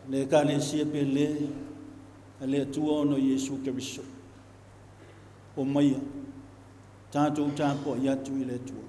Le Ekalesia pele a le Atua ona o Iesu Keriso. Omaia, tatou tapuai atu i le Atua.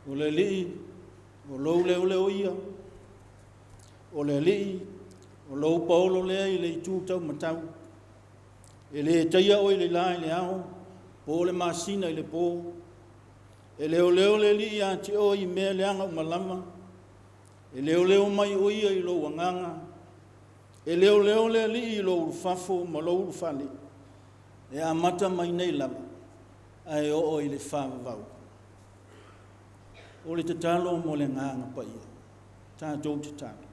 O le Alii, o lou leoleo ia, o le Alii, o lou paolo lea i le itu taumatau. E le taia oe i le la i le ao, po o le masina i le po. E leoleo le Alii ia te oe i mea leaga uma lava, e leoleo mai o ia i lou agaga, e leoleo le Alii i lou ulufafo ma lou ulufale, e amata mai nei lava, ae oo i le faavavau. O le tatalo mo le agaga paia, tatou tatalo.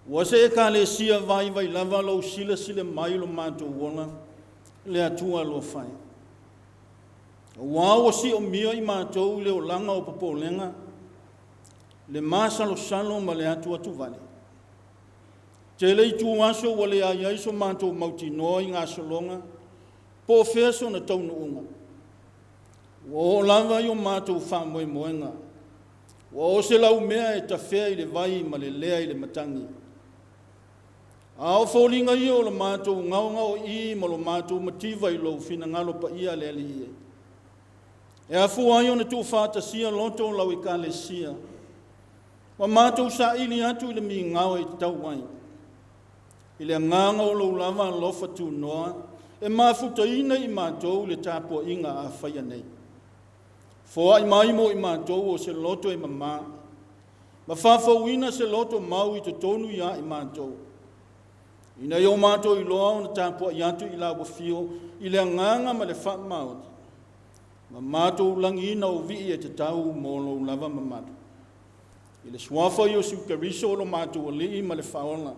Ua se Ekalesia vaivai lava lou silasila mai lo matou ola, le Atua alofa e. Auā ua siomia i matou le olaga o popolega, le masalosalo ma le atuatuvale. Tele ituaso ua leai ai so matou mautinoa i gasologa, po o fea sona taunuuga. Ua oo lava i o matou faamoemoega, ua oo se laumea e tafea i le vai ma lelea i le matagi. A o foliga ia o le matou gaogaoii ma lo matou mativa i lou finagalo paia le Alii e. E afua ai ona tuufaatasia loto o lau Ekalesia, ma matou saili atu i le migao e tatau ai. I le agaga o lou lava alofa tunoa, e mafutaina i matou le tapuaiga a faia nei. Foai mai mo i matou o se loto e mamā, ma faafouina se loto mau i totonu ia i matou, ina ia o matou iloa ona tapuai atu i lau afio i le agaga ma le faamaoni, ma matou lagiina o vii e tatau mo lou lava mamalu. I le suafa o Iesu Keriso o lo matou Alii ma le Faaola,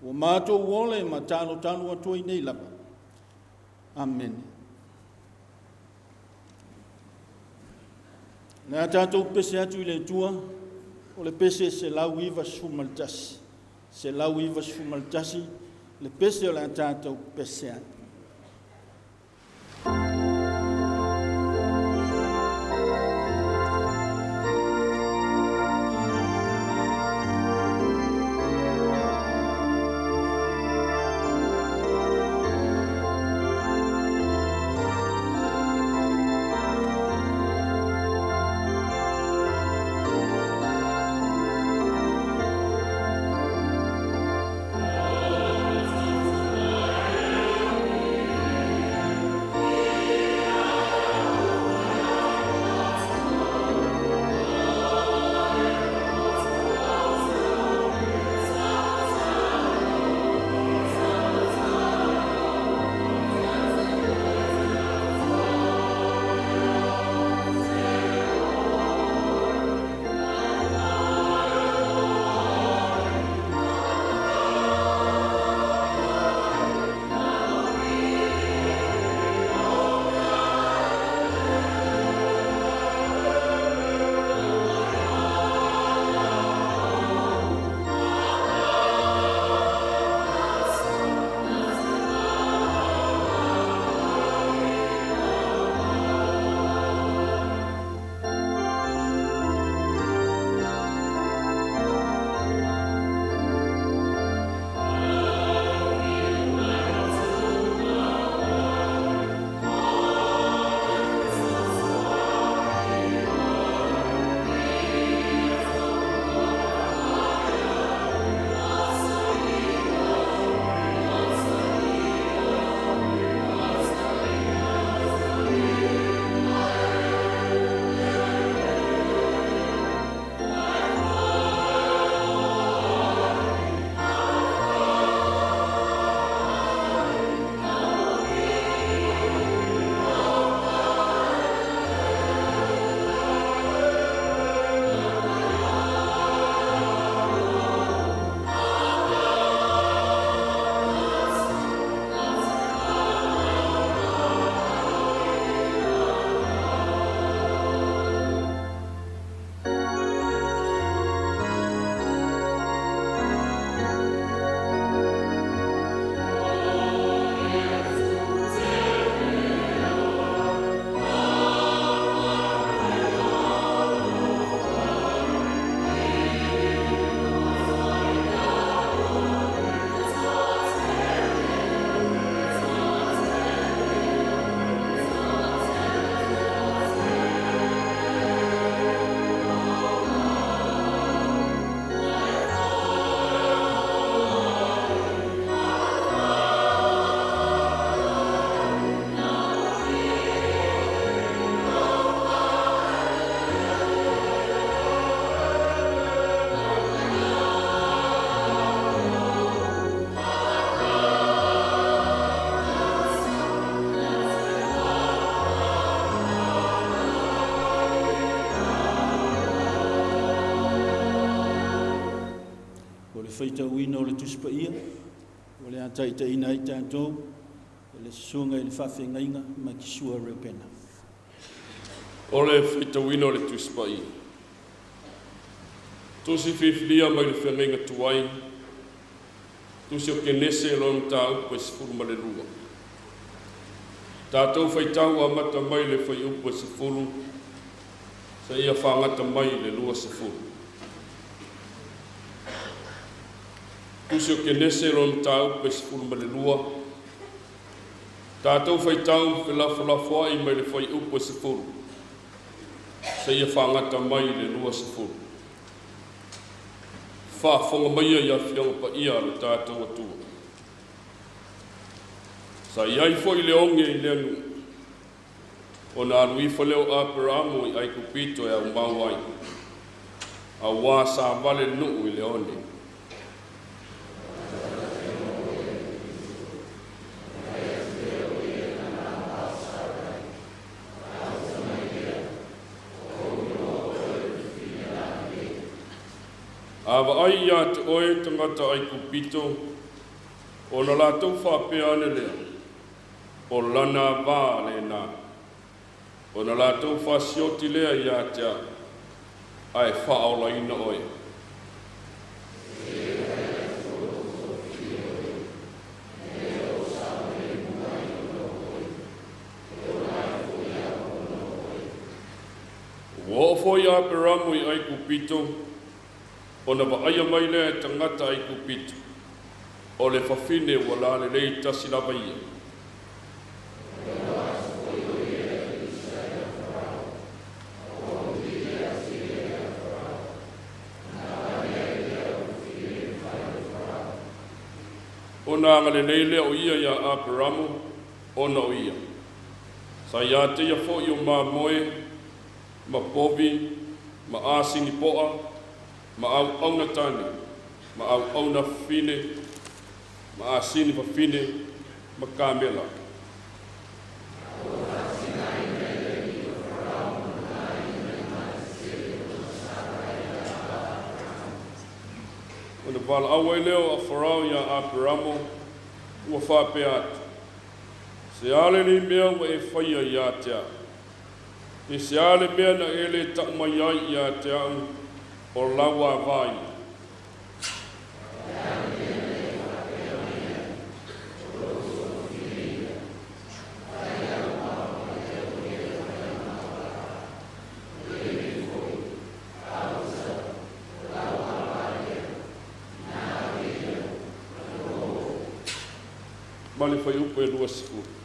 ua matou ola e matalotalo atu ai nei lava. Amene. O le a tatou pese atu i le Atua, o le pese 191. 191, le pese o le a tatou pese ai. O le faitauina o le Tusi Paia o le a taitaiina ai tatou e le Susuga i le Faafeagaiga Makisua Reupena. O le faitauina o le Tusi Paia. Tusi filifilia mai le feagaiga tuai, Tusi o Kenese lona mataupu e 12. Tatou faitau amata mai le fuaiupu e 10 seia fagata mai le 20. Tusi o Kenese lona mataupu e 12. Tatou faitau felafolafoai mai le fuaiupu e 10 seia fagata mai le 20. Faafofoga maia i afioga paia a lo tatou Atua. Sa i ai foi le oge i lea nuu, ona alu ifo lea o Aperamo i Aikupito e aumau ai, auā sa vale le nuu i le one. A vaai ia te oe tagata Aikupito, ona latou faapea ane lea, o lana avā lena, ona latou fasioti lea ia te au, ae faaolaina oe. Ua oo foi Aperamo i Aikupito, ona vaaia mai lea e tagata Aikupito, o le fafine ua lalelei tasi lava ia. Ona agalelei lea o ia iā Aperamo ona o ia. Sa ia te ia foi o mamoe, ma povi, ma asini po'a, ma auauna tane, ma auauna fafine, ma asini fafine, ma kamela. Ona valaau ai lea o Farao iā Aperamo, ua faapea atu, Se a lenei mea ua e faia ia te au? Pe se a le mea na e le tau mai ai ia te au o lau avā ia? Ma le fuaiupu e 20.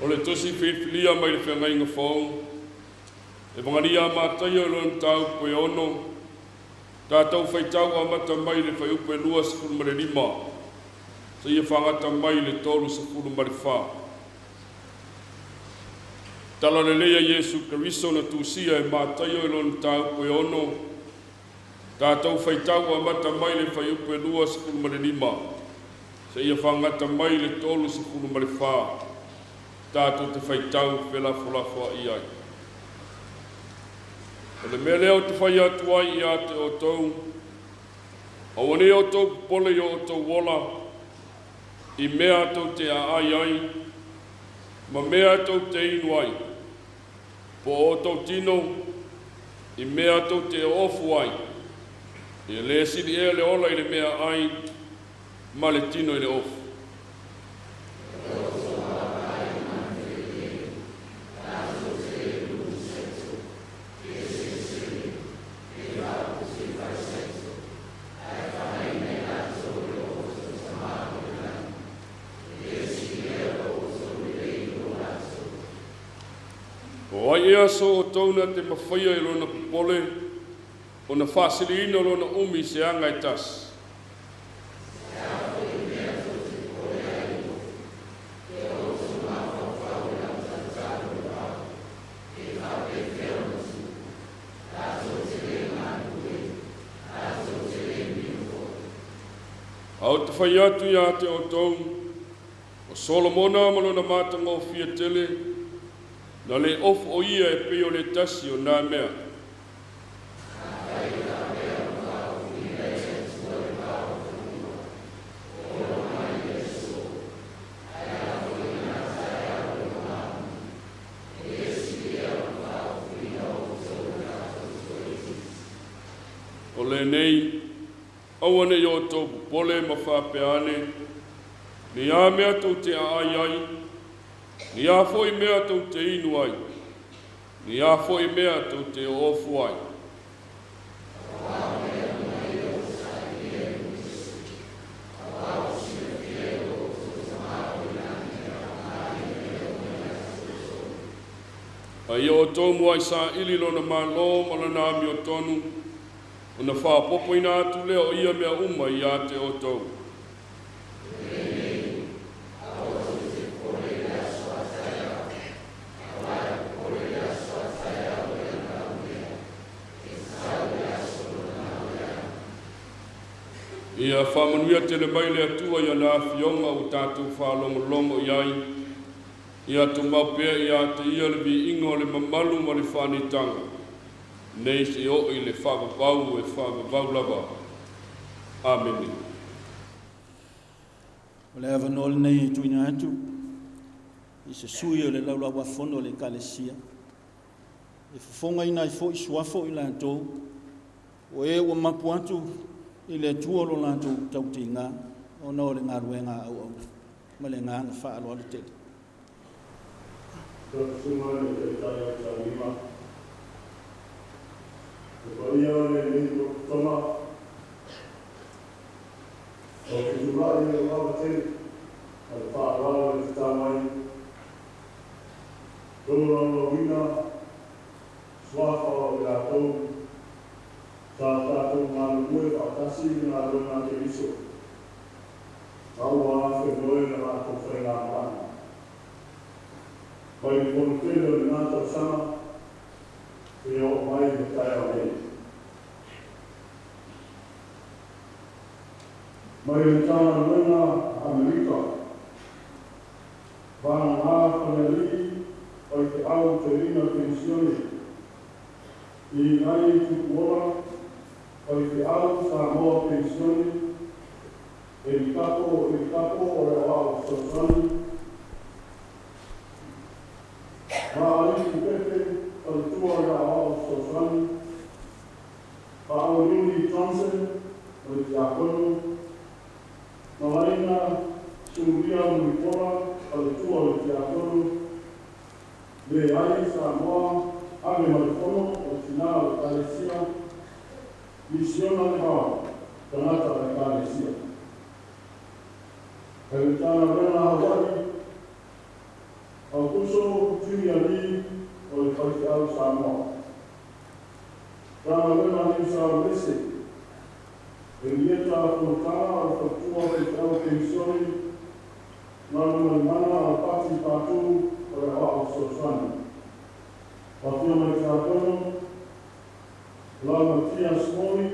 O le tusi filifilia mai le feagaiga fou, Evangelia a Mataio i lona mataupu e 6, tatou faitau amata mai le fuaiupu e 25 seia fagata mai le 34. Tala lelei a Iesu Keriso na tusia e Mataio i lona mataupu e 6, tatou faitau amata mai le fuaiupu e 25 seia fagata mai le 34, tatou te faitau felafolafoai ai. O le mea lea ou te fai atu ai ia te outou, aua nei outou popole i o outou ola, i mea tou te aai ai, ma mea tou te inu ai, po o outou tino, i mea tou te oofu ai. E le sili ea le ola i le meaai, ma le tino i le ofu? O ai ea so outou na te mafaia i lona popole, ona faasiliina lona umi i se aga e tasi? Ae ou te fai atu ia te outou, o Solomona ma lona matagofie tele, na lē ofo o ia e pei o le tasi o na mea. O lenei, aua ne i outou popole ma faapea ane, ni a mea tou te aai ai, ni a foi mea tou te inu ai, ni a foi mea tou te oofu ai. A ia outou muai saili lona malo ma lona amiotonu, ona faaopoopoina atu lea o ia mea uma ia te outou. Ia faamanuia tele mai le Atua i ana afioga ua tatou faalogologo i ai. Ia tumau pea ia te ia le viiga o le mamalu ma le faanitaga, nei seia oo i le faavavau e faavavau lava. Amene. O le avanoa lenei e tuuina atu i se sui o le Laulau-a-Fono a le Ekalesia e fofogaina ai foi suafa o i latou o e ua mapu atu i le Atua lo latou tautiga ona o le galuega a auauna. Ma le agaga faaaloalo tele. Lau Susuga i le Taitai o le Taulima, le paia o lenei tama, ou te tulai i lou ava tele ma le faaaloalo e tatau ai tolaulauina suafa o i latou sa tatou galulue faatasi i le galuega a Keriso, ma ua afenoe le latou faigamalaga mai le Fonotele o lena tausaga seia oo mai i le taeao nei. Mai le Matagaluega a Amerika, vagana Falealii faifeau toeaina penisione, Igai Tupuola faifeau Samoa penisione, Elitapo Elitapo o le Aoao Fesoasoani, Maali'i Pepe faletua o le Aoao Fesoasoani, Faaoliuli Johnson o le Tiakono, Malaina Sulia Mulipola faletua o le Tiakono, Leai Samoa ave ma le fono o le Tina o le Ekalesia, Misiona Levao, tagata o le Ekalesia. I le Matagaluega a Hawaii, Aukuso Junior Lee o le faifeau Samoa. Matagaluega a Niu Sauelese, Elieta Fonotaga o le faletua faifeau penisione, Galumalemana Alapati Patu o le Aoao Fesoasoani. Afioga i Tiakono, Laumatia Smalley,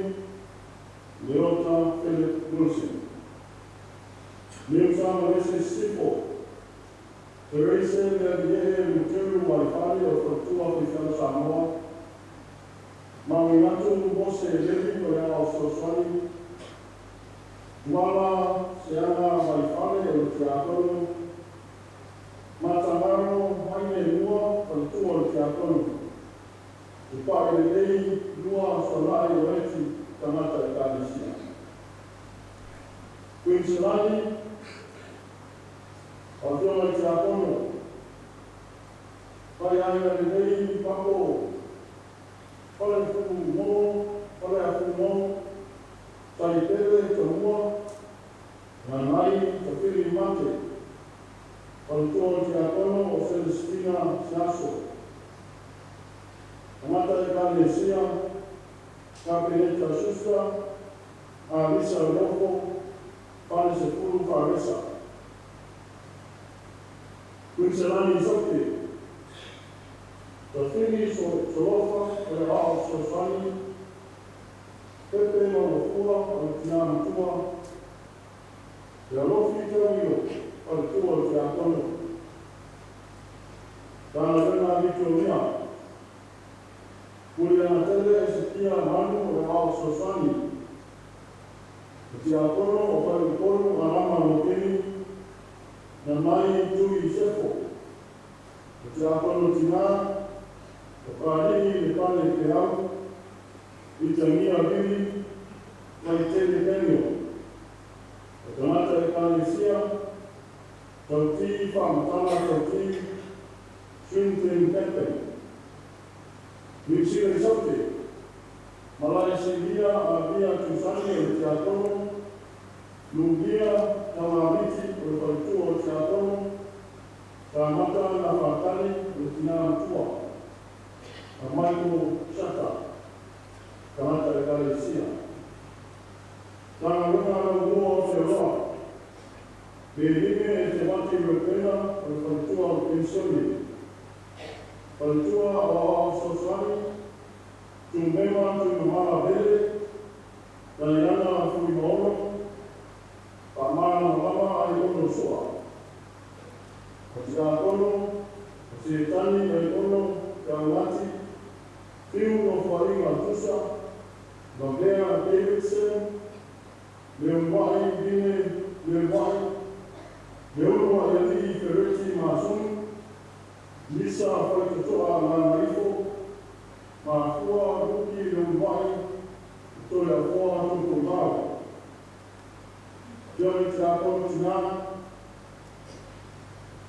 Leota Philip Wilson. Niu Sauelese Sifo, Terese Lealie'e Luteru Waifale o le faletua faifeau Samoa, Mauinatu Mose Levi o le Aoao Fesoasoani, Tuala Seaga Vaifale o le Tiakono, Matagaro Maine Lua faletua o le Tiakono, Tupai Lelei Lua Solai Oeti tagata Ekalesia. Kuiniselani, Afioga i Tiakono, Faiaiga Lelei Papo, Falefumo, Faleafumo, Taipele Tomua, Nanai Tafili Mate, faletua o le Tiakono o Celestina Siaso. Tagata Ekalesia, Kapeneta Schuster, Alisa Leofo, Falesefulu Faresa. Kuiniselani Sote, Tafili Solofa o le Aoao Fesoasoani, Pepe Maluafua o le Tina Matua, Le Alofi Tauilo, faletua o le Tiakono. Tagaluega Vitoria. Muliagatele Esekia Manu o le Aoao Fesoasoani. O Tiakono o Faleupolu Alama Lokeni Nanai Tui Sefo. O Tiakono Tinā o Kalii Lepale Peau Itagia Vili Vaitele Daniel. O tagata Ekalesia, Tauti Faamatala Tauti Swinton Campaign. Niu Sila i Saute, Malae Silia Avia Tusani o le Tiakono, Lugia Tauamiti o le Faletua o le Tiakono, Samata Nafatali o le Tina Matua, ma Michael Shata, tagata Ekalesia. Tagaluega Laumua o Feoloa, Pelime Eteuati Reupena o le Faletua o le Penisione, Faletua o Aoao Fesoasoani, Tumema Tuimamala Vele, Daiana Fuimaono, Faamalamalama Aiono Soa. O Tiakono, o Setani Aiono Teaulati, Fiu Nofoaiga Tusa, Lavea Davidson, Leuluai Vine Leuluai, Leuluaialii Fereti Masuni, Lisa Faitotoa Lagaifo, Mafua Luki Leuluai, Toleafoa Tupuivao. Afioga i Tiakono Tinā,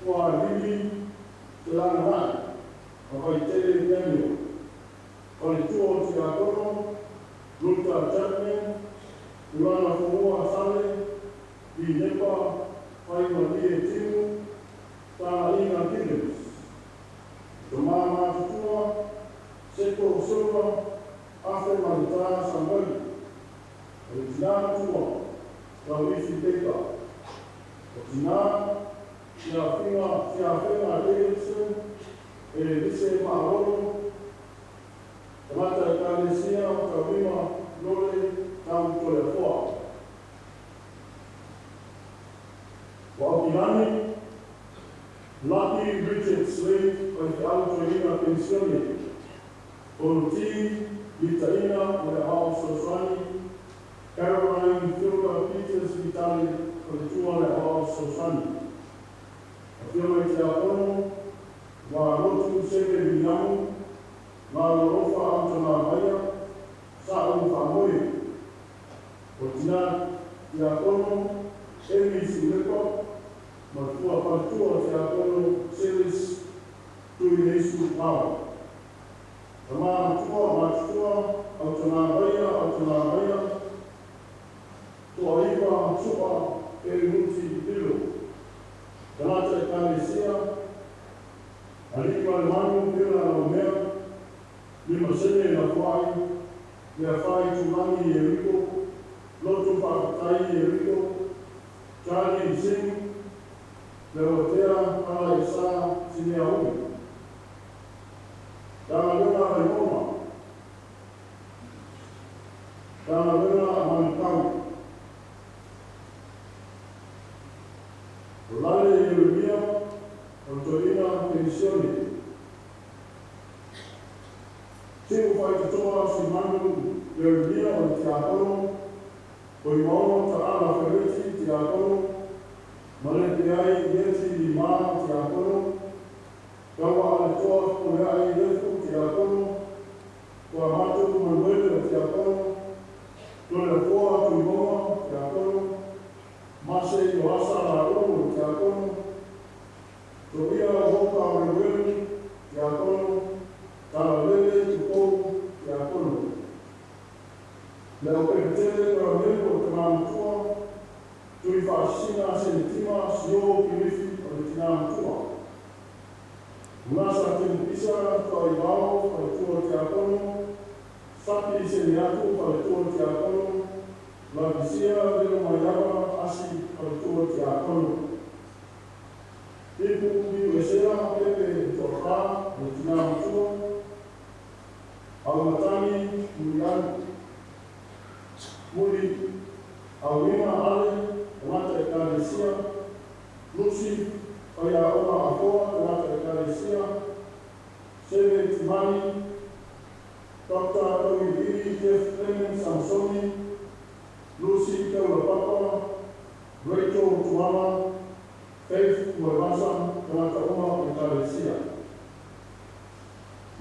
Fuaalii Felagaai, ma Vaitele Daniel. Faletua o Tiakono, Luther Chapman, Tulaga Foua Sale, Lilepa Faimalie Timu, Tagaiga Gibbons. Tama Matutua, Seko Silva, Afe Maletā Samoei. O le Tinā Matua, Tauifi Baker. O Tinā, Tiafiga Tiafega Davidson, Elelise Maalolo, tagata Ekalesia o Tauima Lole Tau Toleafoa. O Aukilani, Lucky Richard Slade, faifeau toeaina penisione. Fonoti Litaina o le Aoao Fesoasoani, Caroline Philda Peters Vitale, faletua o le Aoao Fesoasoani. Afioga i Tiakono, Valotu Seve Viliamu, Galeolofa Autagavaia, Sa'u Faamoe. O Tina Tiakono, Amy Siulepa, ma le fua faletua o Tiakono Celis Tuileisu Power. Tama Matua, Matutua, Autagavaia, Autagavaia, Toaiva Su'a Elinuti Lilo. Tagata Ekalesia, Aliimalemanu Pela Laumea, Limasene Lafoai, Leafae Itulagi Ieriko, Lotu Faafetai Ieriko, Charlie Singh, Leuatea Alaesa Sineaui. Tagaluega Vaimauga. Tagaluega Manukau. O Lale Ieremia, o le Toeaina Penisione. Si'u Faitotoa Simanu Ieremia o le Tiakono, Koimaono Taala Fereti Tiakono, Malepeai Ieti Lima Tiakono, Tauaaletoa Fepuleai Lefu Tiakono, Toamatu Manuele o Tiakono, Toleafoa Tuimauga Tiakono, Mase Ioasa Laulu o Tiakono, Toia Hoka Weuwelu Tiakono, Talalele Tupou Tiakono. Le Leaupegatele Karamelu o Tama Matua, Tuifaasisina Senitima Sio Kilifi o le Tina Matua. Unasa Timupisa Tuaivao Faletua Tiakono, Sapi Seniatu Faletua Tiakono, Lavisia Lilomaiava Asi Faletua Tiakono. Ipu Piuesea Pepe Toafa o le Tina Matua, Aumatagi Mulialu Muli Auina Ale, tagata Ekalesia. Lucy Faiaoga Afoa, tagata Ekalesia, Seve Timani, Dr. Tauiliili Jeff Clement Samsoni, Lucy Taulapapa, Rachel Tuala, Faith Moevasa, tagata uma o Ekalesia.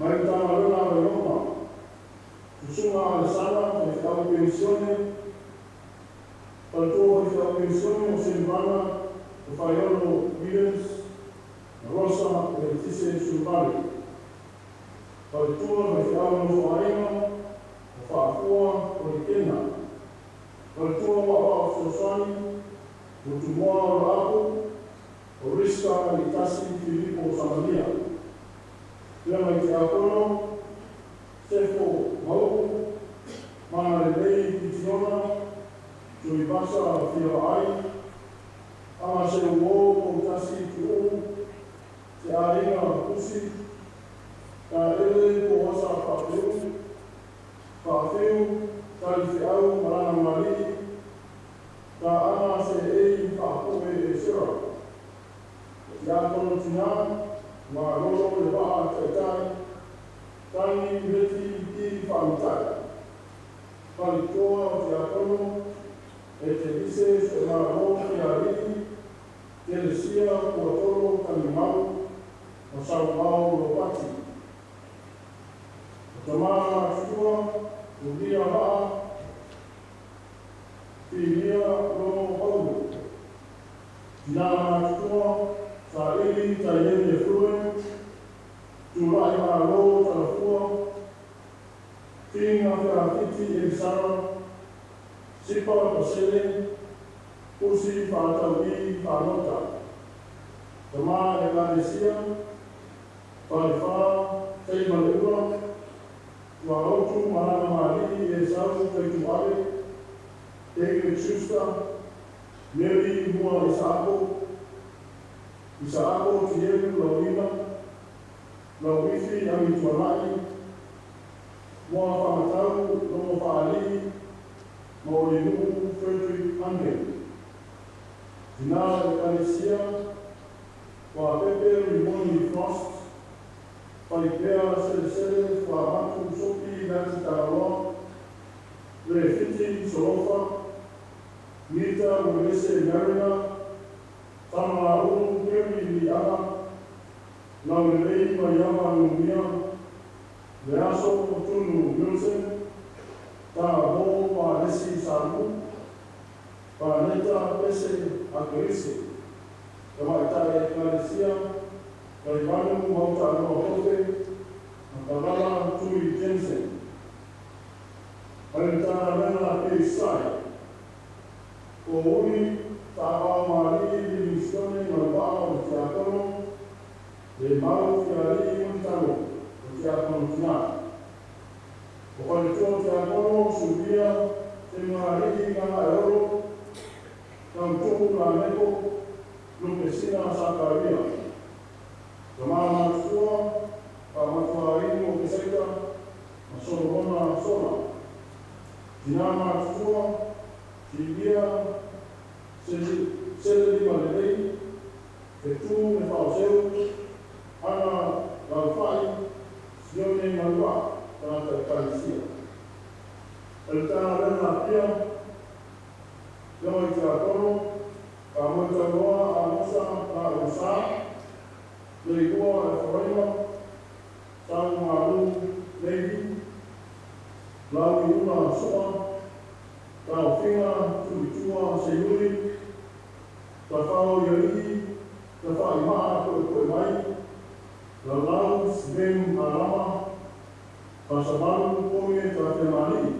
Mai Matagaluega a Vailoma, Susuga Alesana, faifeau penisione, faletua faifeau penisione o Semivana Tofaeono Williams, ma Rosa Eletise Suluvale. Faletua faifeau nofo aiga o Faafua Polikena. Faletua o Aoao Fesoasoani, Motumoa Laapu, o Riska Alitasi Filipo Samalia. Pea mai Tiakono, Sefo Mau'u, Magalelei Kitiona, Tuivasa Fiavaai, Agaseuo Poutasi Tu'u, Te Aiga Pusi, Taele Poasa Faapeu, Faafeu, Talifeau Malana Malii, Taaga Se'ei Faapo'e Esera. O Tiakono Tinā, Malolo le Vaa Taitai, Tagi Meti Ki Faamitai. Faletoa o Tiakono, Etelise Soemalo Kealii, Telesia Puatolo Talimau, ma Sauvao Lopati. O Tamā Matutua, Ulia Vaa, Filia Logo Paulo. Tinā Matutua, Saili Taieni Efue, Tula'i Malo Talafua, Figa Feafiti Elisara, Sipa Pasele, Pusi Faatau'i Faalota. Tamā Ekalesia, Falefā Faimaleula, Tuaautu Malana Maalii Esau Taituale, David Schuster, Mary Mua Isaako, Isaako Tielu Lauina, Lauifi Agituana'i, Moa Fagatau Logo Faalii, ma o le Nu'u Frederick Ange. Tinā Ekalesia, Fuapepe Rimoni Frost, Falipea Selesele Fuamatu Sopi Nancy Tagaloa, Lefiti Solofa, Mita Uelese Mariner, Tamalaulu Perry Liaga, Laulelei Maiava Numia, Leaso Tunu Wilson, Taavō Palesi Salu, Paneta Pese Akerise, Tamaitai Ekalesia, Talimanu Mautaloa Tofe, ma Kalala Tui Jensen. Mai Matagaluega PSI, O Uli Taavao Maalii Livingstone ma le Vaa o le Tiakono, Le Mau Fialii Mulitalo o Tiakono Tinā. O Faletua o Tiakono, Sulia Semuaalii Gagaeolo, Tautu'u Lameko, Lupesina Sakaria. Tamā Matutua, Faamatuainu o Pesaita ma Solomona Sola. Tinā Matutua, Silia Selelimalelei, Fetu Lefaoseu, Ana Laufai, Sione Malua'a, tagata Ekalesia. O le Matagaluega Apia, Afioga i Tiakono, Famoetauloa Amosa La'ausa, Leilua Eferaima, Saumalu Levi, Lauiula Soa, Taofiga Tulitua Seiuli, Tafao Ialii, Tafa'ima'a Ko'eko'emai, Lalau Sven Alama, Fasavalu Poge Tafemali'i.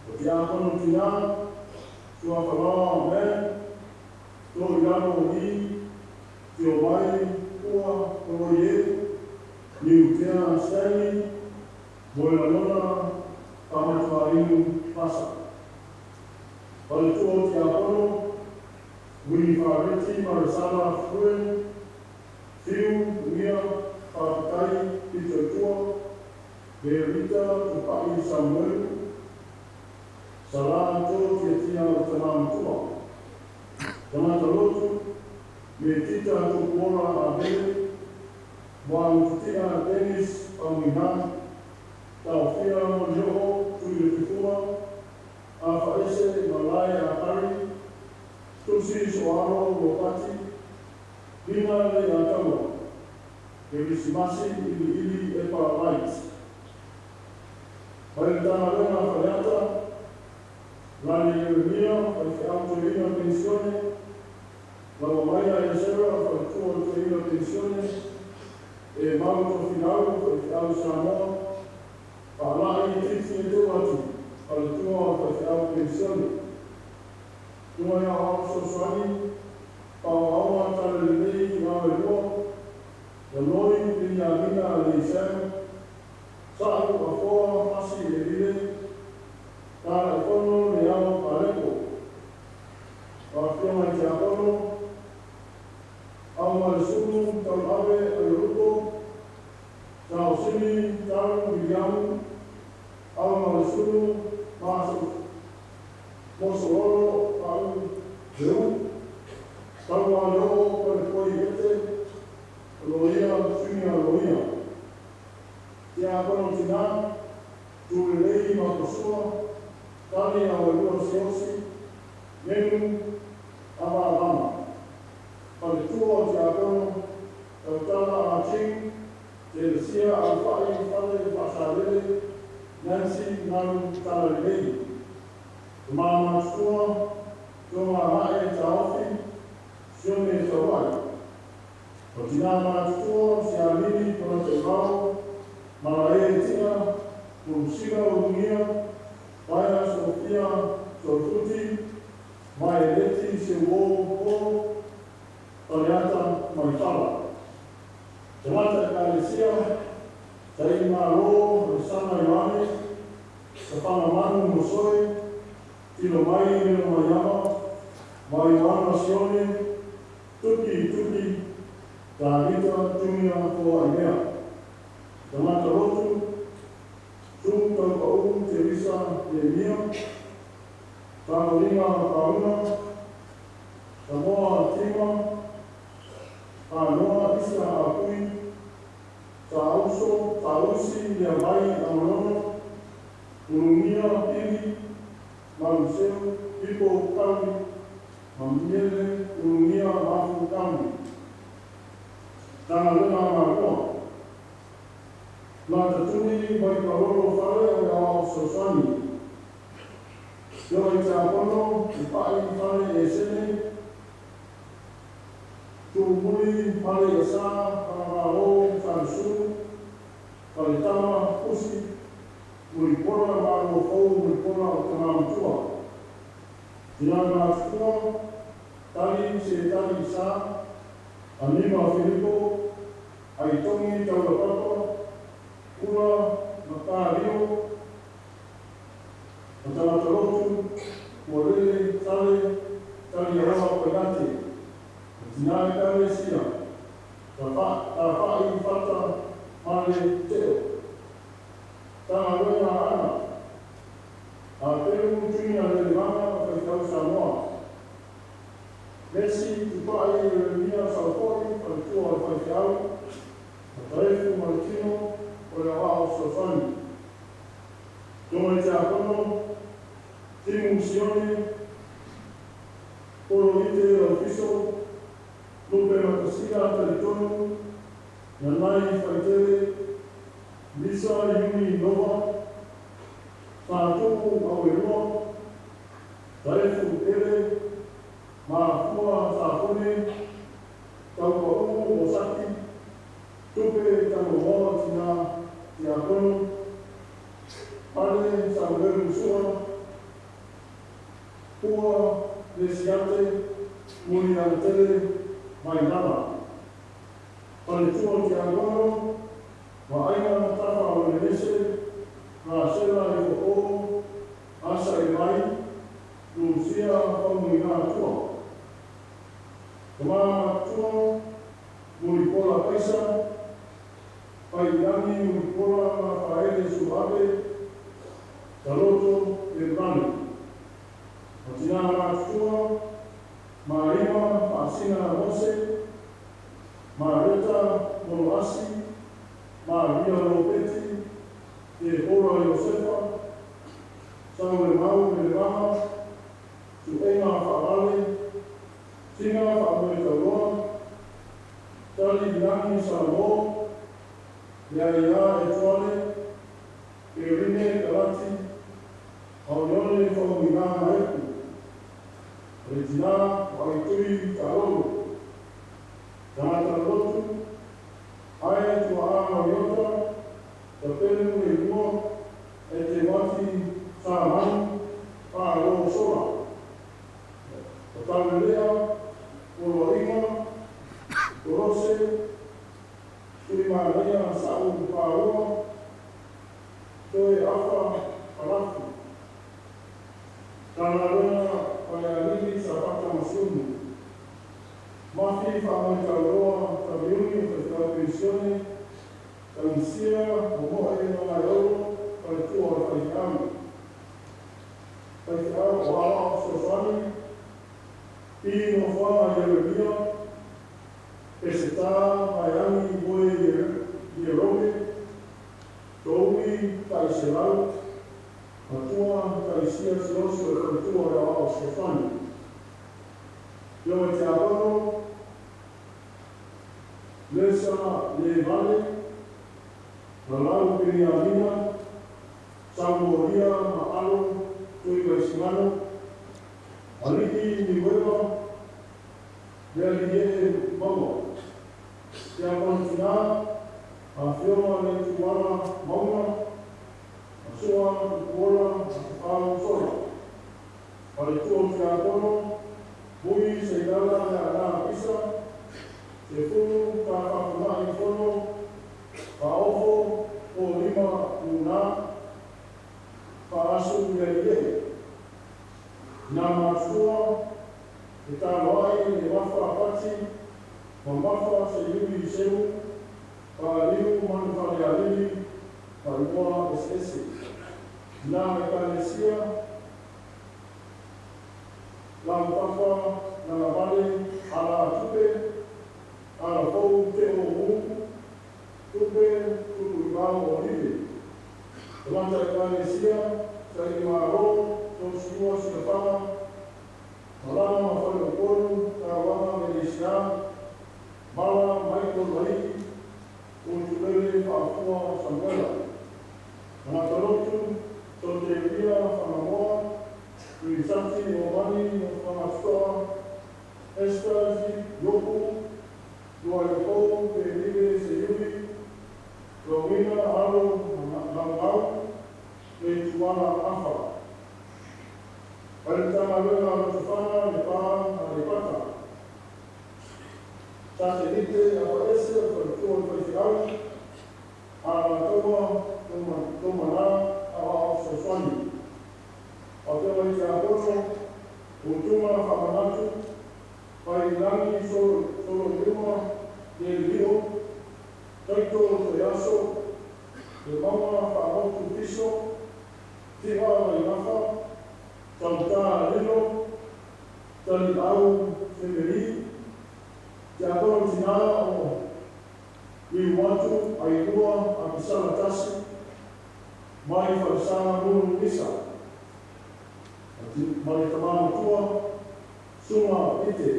O Tiakono Tinā, Suafaloa Man, To'ilalo I, Tiomai Pua Toloie, Niutea Stanley, Moelalona Faamatuainu Fasa. Faletua o Tiakono, Wini Fareti Marisala Fruen, Whiu Uia Faafetai Pitoitua, Verita Tupa'i Samuelu, Salā Tō Tiatia o Tamā Matua. Tagata lotu, me Tita Tupuola Abele, Muagututia Dennis Faumuina, Taofia Molioo Tuiletufuga, Afaese Malae Akari, Tusi Soalo Lopati, Lina Leiataua, Kerisimasi Iliili Epa Wright. Mai le Matagaluega a Faleata, Lani Ieremia, Faifeau Toeaina Penisione, Lauamaia Esera, Faletua Toeaina Penisione, E Mau Tofilau, Faifeau Samoa, Faala'i Titi Eteuati, Faletua Faifeau Penisione. Tuma i Aoao Fesoasoani, Paoaoga Talalelei Gauelua, Laloi Peniamina Aleisau, Sa'u Afoa Pasi Elile, Talaifono Leao Kaleko. O Afioga i Tiakono, Aumalesulu Taulave Aiolupo, Tausili Talu Viliamu, Aumalesulu Maso Mosololo Pa'u Leu, Taualeoo Palepoi Ete, Loia Suiga Loia. Tiakono Tinā, Tulelei Maposua, Tali Auelua Siaosi, Menu Avalama. Faletua o Tiakono, Tautala Ah Ching, Telesia Aufa'i Fale Faasalele, Nancy Nalu Talalelei. Tama Matutua, Toga Ha'e Taofi, Sione Tauai. O Tinā Matutua, Sialini Polataivao, Malae Tia, Ulusila Ulugia, Paea Sofia Toefuti, Maeleti Seuō Polo, Faleata Maifala. Tagata Ekalesia, Taimalo Alesana Ioane, Tafagamanu Mosoe, Tilomai Lilomaiava, Maioana Sione, Tuki Tuki, Tavita Junior Foaimea. Tagata lotu, Tū Taupa'u Teresa Ieremia, Tagoliga Pauna, Samoa Tima, Panoa Isa Apui, Taauso Tausi Leavai Aolono, Ulugia Pili, Maluseu Pipo Kaui, Mamiele Ulugia Mafu Kaui. Tagaloa Maloa. Latatuli Vaipalolo Fale o le Aoao Fesoasoani. Ioe Tiakono, Tupai Fale Esene, Tumuli Fale Iasa, Fagamalo Falesulu, Faletama Pusi, Mulipola Malo Fou Mulipola o Tama Matua. Tina Matutua, Tali Setali Isa, Anima Filipo, Aitogi Taulapapa, Ula Matario, Ma Tagata Lotu, Ua Lele Tale Taliaroa Pailate, Ma Tina Ekalesia, Tafa'i Fata Male Teo. Tagaloa Ana, Apelu Junior Lelevaga o Faifeau Samoa. Mesi Tupai Ieremia Saufoi, Faletua o le Faifeau, Ma Taefu Maletino o le Aoao Fesoasoani. Toma i Tiakono, Timu Sione, Polo Ite Laufiso, Lupe Matasila Talitonu, Nanai Faitele, Lisa Iuni Nova, Satu'u Auelua, Taefu Ele, Mafua Safone, Taupa'u Osaki, Tupe Tagomoa Tina Tiakono, Pale Samuelu Sua, Pua Lesiate, Muliagatele Mailala. Faletua o Tiakono, Vaaiga Tafa Auelelese, Rasela Ifoko, Asa Elai, Lusia Faumuina Atua. Tama Matua, Mulipola Paisa, Pailagi Mulipola Rafaele Suape, Taloto Ernani. Ma Tina Matutua, Marima Faasina Mose, Mareta Moloasi, Maria Lopeti, Te Ora Iosefa, Saulemau Melevaga, Suega Faalale, Tiga Faamoetauloa, Tali Lagi Salamo, Leaia Etoale, Erine Kalati, Aoione Faumuina Maepu, Retina Vaitui Kalolo, Tagata Lotu, Ae Tuaa Mariota, Tapelu Leilua, Eteuati Samanu, Faalogo Sola, Tatalelea, Poloaiga, Kolose, Tuimanaia Sa'u Paoa, Toe Afa Falafu, Tagaloa Faialili Sapata Masumu, Mafi Faamoetauloa Taviuni o Faifeau Penisione, Tagisia Momoe Magaeolo, Faletua o le Faifeau. Faifeau o Aoao Fesoasoani, I Nofoaga Ieremia, Peseta Vaeagi Moe Ierome, Toui Taiselau, Matua Taisia Siloso le Faletua o le Aoao Fesoasoani. Ioe Tiakono, Lesa Le Vale, Lalau Peniamina, Saumolia ma Alo Tuivaisigano, Alii Niueva, Lealiiee Maua, Tiakono Tina, Afioga Leituala Mauna, Masoa Tupuola Atufau Sola, Faletua o Tiakono, Vui Seilala Leaana Pisa, Sefulu Tafafuna'i Fono, Faaofo Lima Puna, Faasu Lealiiee. Ina matutua, e taloai le mafa pati, Mamafa Seiuli Seu, Faaliu Manufalealili, Faaigoa Eseese. Ina Ekalesia, Lautafa Nalavale, Alatupe, Alafou Teo Mu, Tupe Tutuivao Olive. Tagata Ekalesia, Sailimalo, Tausinua Silafaga, Malama ma Faleupolu, Tauaga Meleisia, Mala Michael Laii, Utulele Faafua Samuela. Tagata Lotu, Toteulia Fagamoa, Tuisati Omani Fagatoa, Estasi Iopu, Lualepou Pelile Seiuli, Lowina Alo Naumau, Leituala Afa. Mai le Matagaluega a Lotofaga, Lepa ma Aleipata. Satelite Afaese o le Faletua o le Faifeau, Alataua Tomanā Aoao Fesoasoani. Afioga i Tiakono, Utuga Faamanatu, Faiilagi Soloiuma Lelio, Taito Toeaso, Lemauga Faamotu Fiso, Tiga Vaigafa, Tautā Lilo, Taliau Femeli, Tiakono Tinā o Liuatu, Ailua, Apisala Tasi, mai Falesā Mulu Misa, ma le Tamā Matua, Suma Ite,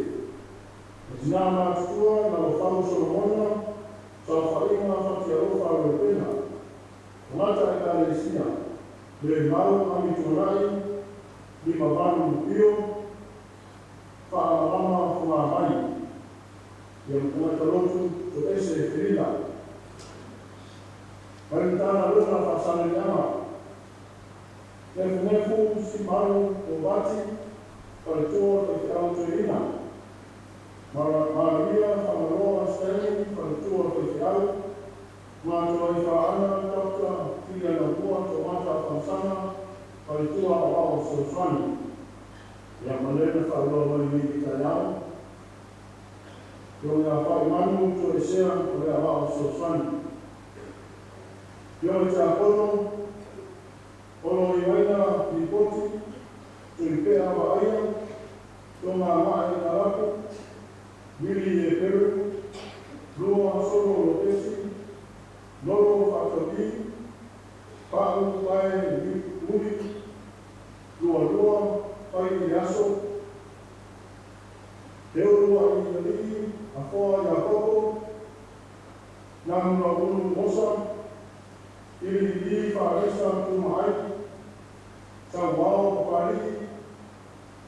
Ma Tinā Matutua, Lalofau Solomona, Saofaiga Fatialofa Reupena, Tagata Ekalesia, Lemau Amituanai, 58 Pio, Faamalama Fogamai, ia ma Tagata Lotu Toese Felila. Mai le Matagaluega Faasaleleaga, Nefunefu Simalu Kovati, Faletua Faifeau Toeaina, Maria Fagaloa Stanley, Faletua Faifeau, Matoai Faana Doctor Filianaua Tomata Faasaga, Faletua Aoao Fesoasoani. Ia ma lea na faailoa mai nei i le taeao, Ioe ia Faimanu Toesea o le Aoao Fesoasoani. Ioe Tiakono, Olo Ioaina Lipoti, Tuipea Vaaia, Toga Lalapo, Wili Eperu, Lua Solo Lopesi, Lolo Faatali, Pa'u Pae Uli, Lua Lua Pai Aso, Teulu Ai Alii, Afoa Iakopo, Namulaulu Mosa, Ili Faalesa Tumaai, Sauao Papalii,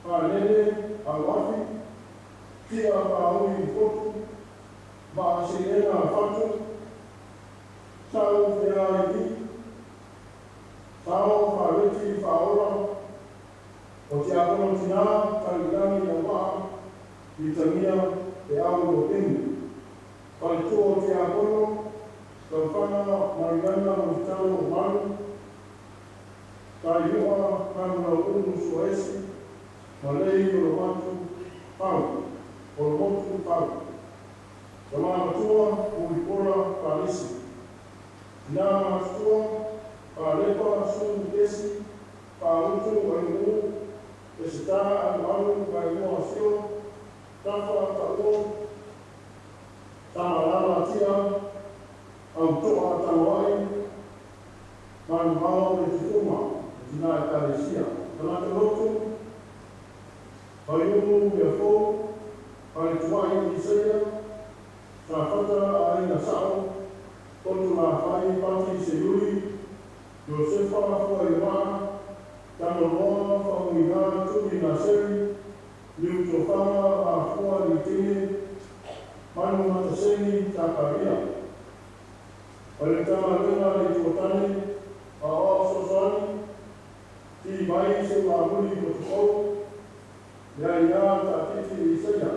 Palele Auafi, Tia Paaui Fotu, Vaaseena Fatu, Sau Feaili, Sao Faaleti Faaola, O Tiakono Tinā, Talitangi Auvaa, Itagia Te Au Lopeni, Faletua o Tiakono, Taufana Mariana Mulitalo Malu, Taiua Namulauulu Suaesi, Malei Olomotu Pau, Olomotu Pau, Tama Matua Mulipola Palisi, Tina Matutua, Palepa Su Kesi, Pautu Ainuu, Esita Alualu Vainoa Sio, Tafa Ta'uo, Tamalala Tia, Auto'a Tanoai, Manumao le Tufuma, Tina Ekalesia, Tagata Lotu, Faiumu Meafou, Faletuai Isaia, Safata Aiga Sa'o, Potulafai Pati Seiuli, Iosefa Fuaiumaa, Tanoloa Faumuina Tuli Naseri, Liutofaga Afua Litini, Manumataseni Takaria. O le Matagaluega a le Itu Tane, Aoao Fesoasoani, Ki mai Seuamuli Motufoou, Ia Ia Taatiti Isaia,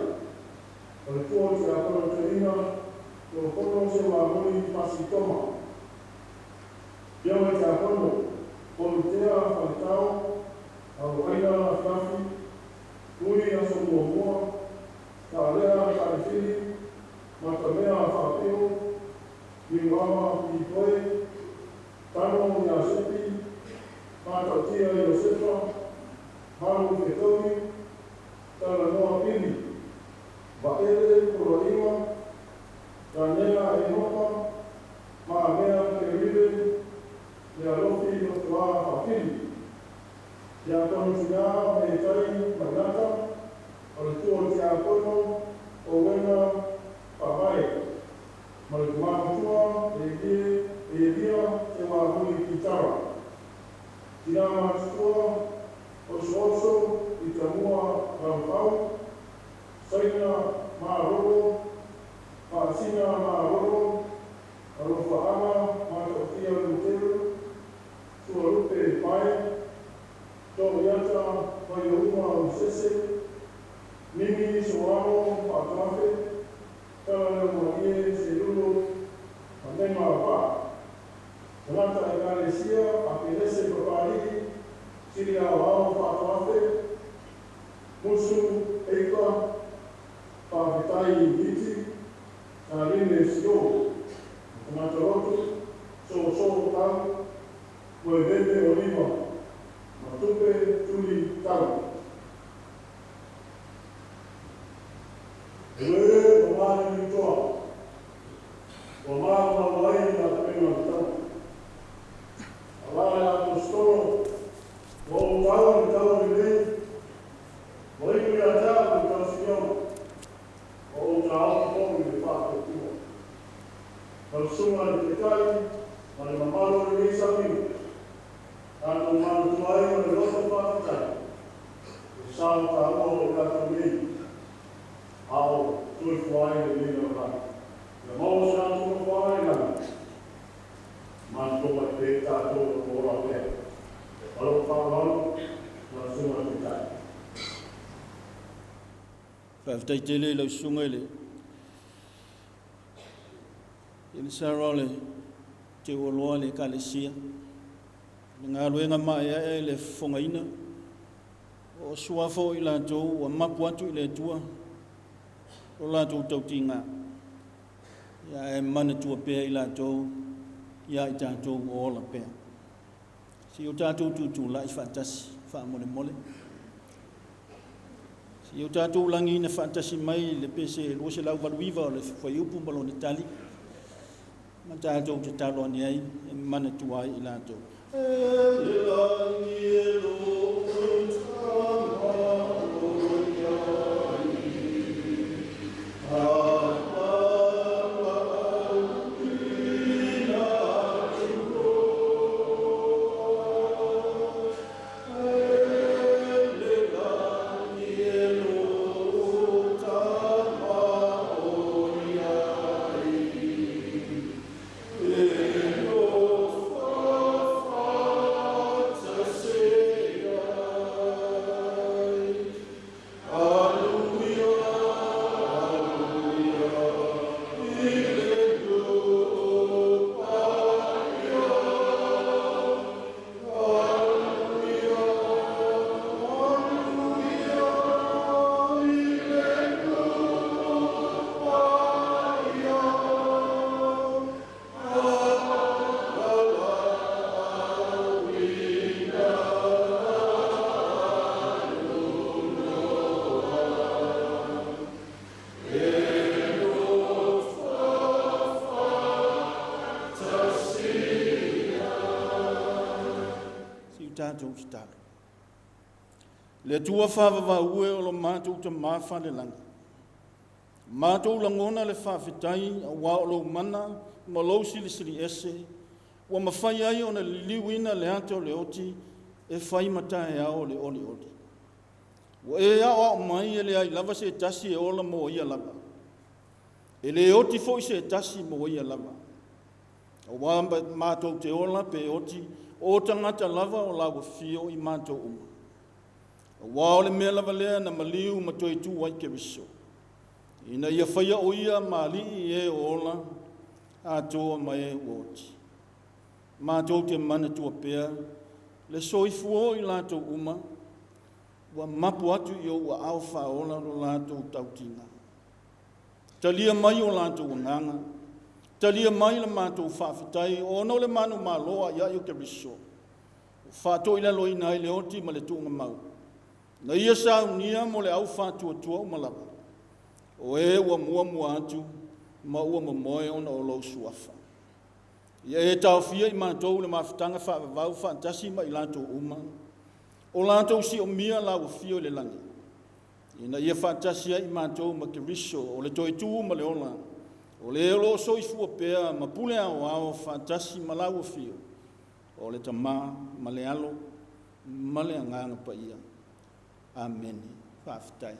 o le Tua o Tiakono Toeaina, Toafono Seuamuli Pasitoma. Afioga i Tiakono, Polutea Faletao, Auaina Lafilafi, Ui Aso Muamua, Taalea Taalefili, Matamea Faapio, Niuava Pitoe, Tano ia Sepi, Matautia Iosefa, Malu Fetaui, Talanoa Pili, Vaele Poloaiga, Taniela Enoka, Maamea Kerile, Lealofi Lotoa Faafili. Tiakono Tinā Metai Mainata, o le Tua o le Tiakono, Owena Faavae, ma le Tama Matua, Elia Seuamuli Pitara. Tinā Matutua, Osooso Itamua Lalofau, Saina Malolo, Faasina Malolo, Alofaaga Matautia Luteru, Sualupe Pae, Toiata Faiouma Usese, Mimi Soalo Faatoafe, Talaleumalie Selulo, Manema Vaa. Tagata Ekalesia, Apelese Papalii, Sili Aoao Faatoafe, Musu Eika, Faafetai Iti, Saline Sio, Tagata Lotu, Soosoo Tau, Moevele Oliva, ma Tupe Tuli Tau. E ma mani toa, ua maumau ai lapega o le tau. Ala le Aposetolo, ua ou tau i le tau lelei, ua iu ia te au le tausiaga, ua ou taofi foi i le faatuatua. Lau Susuga i le Taitai ma le mamalu o lenei sauniga, tatou manatua ai ma le loto faafetai le sao taua o i tatou nei a o soifua ai lenei lalolagi. Ia maua se latou nofoaga i lagi, matou mai pea tatou o lo o ola pea. Ma lou faaaloalo, lau Susuga i le Taitai. Faafetai tele i lau susuga i le i le Sarah o le Teuoloa le Ekalesia. Le galuega maeaea i le fofogaina o suafa o i latou ua mapu atu i le Atua lo latou tautiga, ia ae manatua pea i latou ia i tatou o ola pea. Se i o tatou tutulai faatasi faamolemole. Seia o tatou lagiina faatasi mai le pese 289 o le fuaiupu ma lona tali, ma tatou tatalo ane ai e manatua ai i latou. E le lagi e lo tatou tatalo. Le Atua faavavaue o lo matou tamā falelagi, matou lagona le faafetai auā o lou mana ma lou silisili ese, ua mafai ai ona liliuina le ata o le oti e fai ma taeao o le olioli. Ua e aoao mai e leai lava se tasi e ola mo ia lava. E le oti foi se tasi mo ia lava. Auā matou te ola pe oti, o tagata lava o lau afio i matou uma. Auā o le mea lava lea na maliu ma toe tu ai Keriso. Ina ia faia o ia ma alii e o ola, atoa ma e ua oti. Matou te manatua pea, le soifua o i latou uma, ua mapu atu i ou aao faaola lo latou tautiga. Talia mai o latou agaga, talia mai le matou faafetai, ona o le manumalo a ia i o Keriso, ua faatoilaloina ai le oti ma le tuugamau. Na ia saunia mo le au faatuatua uma lava, o e ua muamua atu ma ua momoe ona o lou suafa. Ia e taofia i matou le mafutaga faavavau faatasi ma i latou uma, o latou siomia lau afio i le lagi, ina ia faatasi ai i matou ma Keriso o le toe tu ma le ola, o le o lo o soifua pea ma pule aoao faatasi ma lau afio, o le Tamā ma le Alo ma le Agaga Paia. Amene. Faafetai.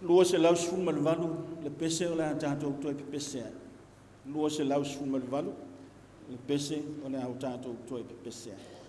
218 le pese o le a tatou toe pepese ai. 218 le pese o le a tatou toe pepese ai.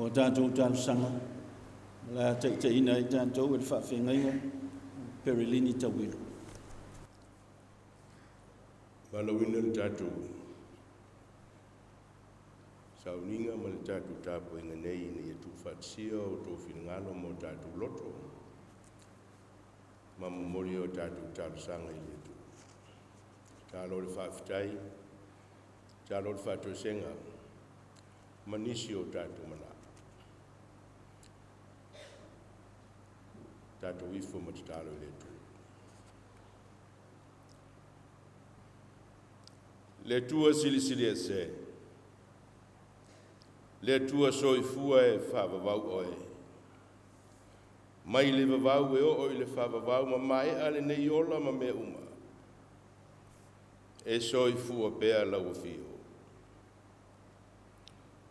O tatou talosaga, o le a taitaiina ai tatou e le faafeagaiga Perelini Tauilo. Valaauina le tatou sauniga ma le tatou tapuaiga nei ina ia tuufaatasia o outou finagalo ma o tatou loto ma momoli o tatou talosaga i le Atua. Tatalo le faafetai, tatalo le faatoesega ma nisi o tatou manao. Tatou ifo ma tatalo i le Atua. Le Atua silisili ese, le Atua soifua e faavavau oe. Mai le vavau e oo i le faavavau ma maea lenei ola ma mea uma. E soifua pea lau afio.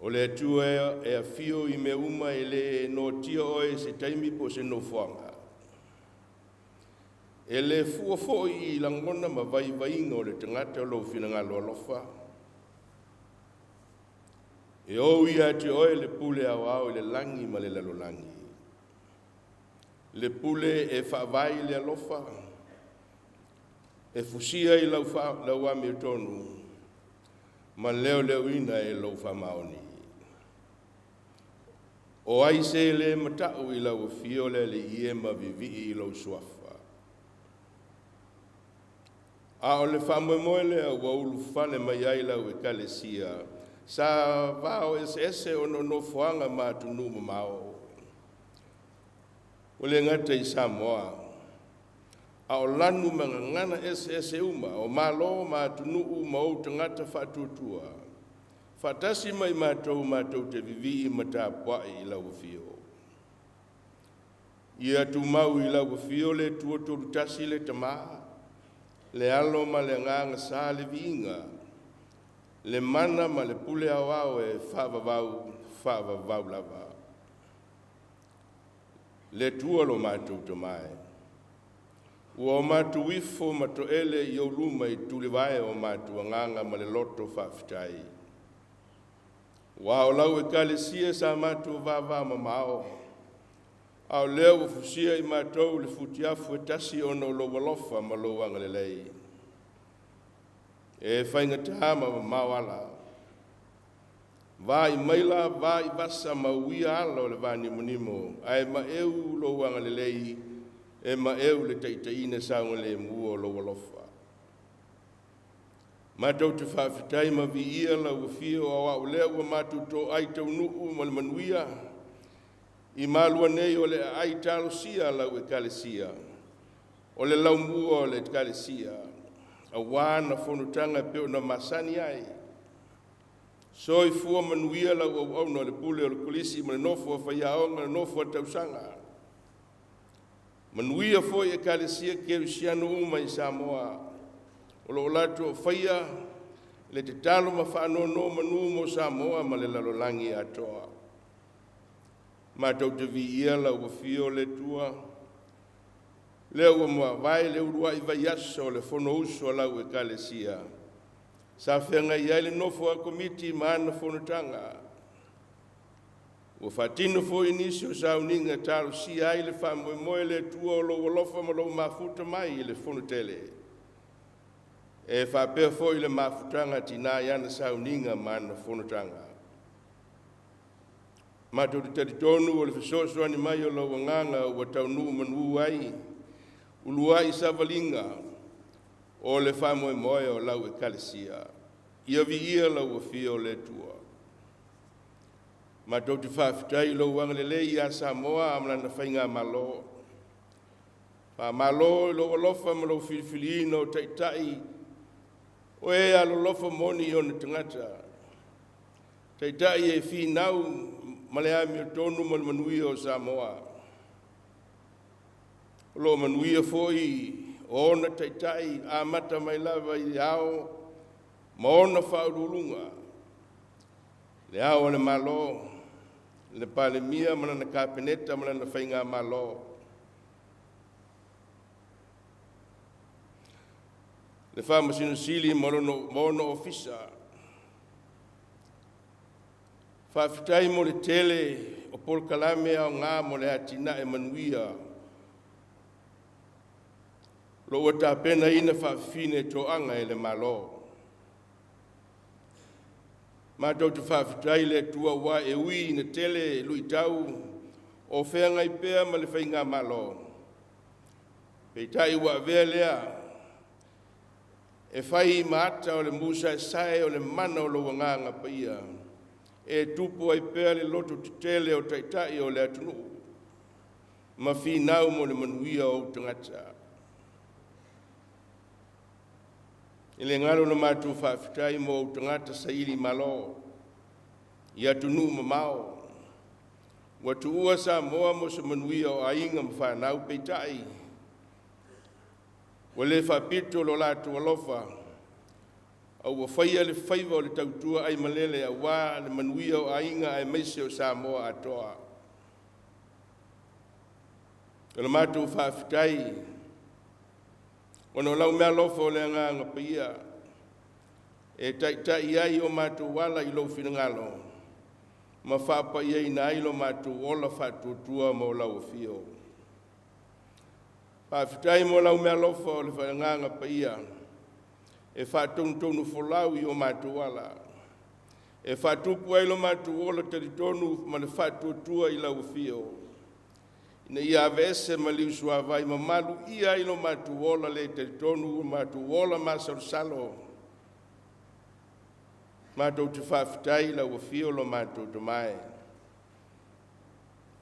O le Atua e afio i mea uma e le noatia oe i se taimi po o se nofoaga. E le fua foi i lagona ma vaivaiga o le tagata o lou finagalo alofa. E ou ia te oe le pule aoao i le lagi ma le lalolagi. Le pule e faavae i le alofa, e fusia i lau, lau amiotonu, ma leoleoina e lou faamaoni. O ai se le mata'u i lau afio le Alii e ma vivii i lou suafa. A o le faamoemoe lea ua ulufale mai ai lau Ekalesia, sa vao eseese ona o nofoaga ma atunuu mamao. Ua le gata i Samoa, a o lanu ma gagana eseese uma o Malo ma atunuu ma ou tagata faatuatua, faatasi mai matou matou te vivii ma tapuai i lau afio. Ia tumau i lau afio le Atua Tolutasi le Tamā, le Alo ma le Agaga Sa le viiga, le mana ma le pule aoao e faavavau, faavavau lava. Le Atua lo matou Tama e, ua o matou ifo ma toele i ou luma i tulivae o matou agaga ma le loto faafetai. Ua o lau Ekalesia sa matou vavamamao, a o lea ua fusia i matou le futiafu e tasi ona o lou alofa ma lou agalelei. E faigata ma mamao ala, vaai maila vaai vasa ma uia ala o le vanimonimo, ae maeu lou agalelei, e maeu le taitaiina saogalemu o lou alofa. Matou te faafetai ma viia lau afio o au lea ua matou toai taunuu ma le manuia i malua nei o le aai talosia lau Ekalesia, o le laumua o le Ekalesia, auā na fonotaga e pei ona masani ai. Soifua manuia lau auauna o le pule o le kolisi ma le nofo a faiaoga, le nofo a tausaga. Manuia foi Ekalesia Kerisiano uma i Samoa, o loo latou faia le tatalo ma faanonomanu mo Samoa ma le lalolagi atoa. Matou te viia lau afio le Atua, lea ua mavae le uluai vaiaso o le Fonousu a lau Ekalesia, sa feagai ai le nofo a komiti ma ana fonotaga. Ua faatino foi nisi o sauniga talosia ai le faamoemoe le Atua o lou alofa ma lou mafuta mai i le fonotele. E faapea foi le mafutaga tinā i ana sauniga ma ana fonotaga. Matou te talitonu o le fesoasoani mai o lau agaga ua taunuu manū ai uluai savaliga o le faamoemoe o lau Ekalesia. Ia viia lau afio o le Atua. Matou te faafetai i lou agalelei ia Samoa ma lana faigamalo. Faamalo i lou alofa ma lou filifiliina o taitai o e alolofa moni i ona tagata. Taitai e finau ma le amiotonu mo le manuia o Samoa. O loo manuia foi o ona taitai amata mai lava i le ao ma ona faauluuluga, le ao o le Malo, le Palemia ma lana Kapeneta ma lana faigamalo, le Faamasino Sili ma ona ofisa. Faafetai mo le tele o polokalame aoga mo le atinae manuia lo ua tapenaina faafifine toaga e le Malo. Matou te faafetai i le Atua ua e ui ina tele luitau o feagai pea ma le faigamalo, peitai ua avea lea e fai ma ata o le musaesae o le mana o lou Agaga Paia e tupu ai pea le loto tetele o taitai o le atunuu ma finau mo le manuia o ou tagata. E le galo na matou faafetai mo ou tagata saili malo i atunuu mamao ua tuua Samoa mo se manuia o aiga ma fanau, peitai ua le faapito lo latou alofa a ua faia le faiva o le tautua ai malele aua le manuia o aiga aemaise o Samoa atoa. O le matou faafetai ona o lau meaalofa o le Agaga Paia e taitai ai o matou ala i lou finagalo ma faapaiaina ai lo matou ola faatuatua ma o lau afio. Faafetai mo lau meaalofa o le Agaga Paia e faatonutonu folau i o matou ala, e faatupu ai lo matou ola talitonu ma le faatuatua i lau afio, ina ia aveese ma liusuavai mamalu ia ai lo matou ola le talitonu, o matou ola masalosalo. Matou te faafetai i lau afio lo matou tamae,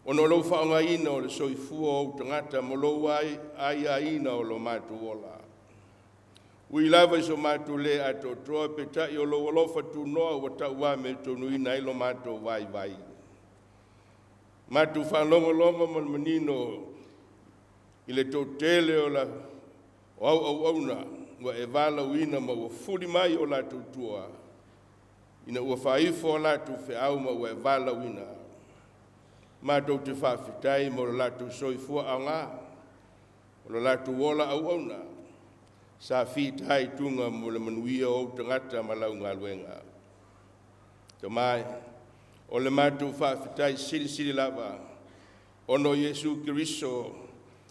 ona o lou faaaogaina o le soifua o ou tagata ma lou aiaina o lo matou ola. Ui lava i so matou le atoatoa, peitai o lou alofa tunoa ua tauamiotonuina ai lo matou vaivai. Matou faalogologo ma le manino i le toatele o la o au auauna ua e valaauina ma ua fuli mai o latou tua, ina ua faaifo a latou feau ma ua e valaauina. Matou te faafetai mo lo latou soifua aoga, o lo latou ola auauna, sa fitaituga mo le manuia o ou tagata ma lau galuega. Tamae, o le matou faafetai silisili lava, ona o Iesu Keriso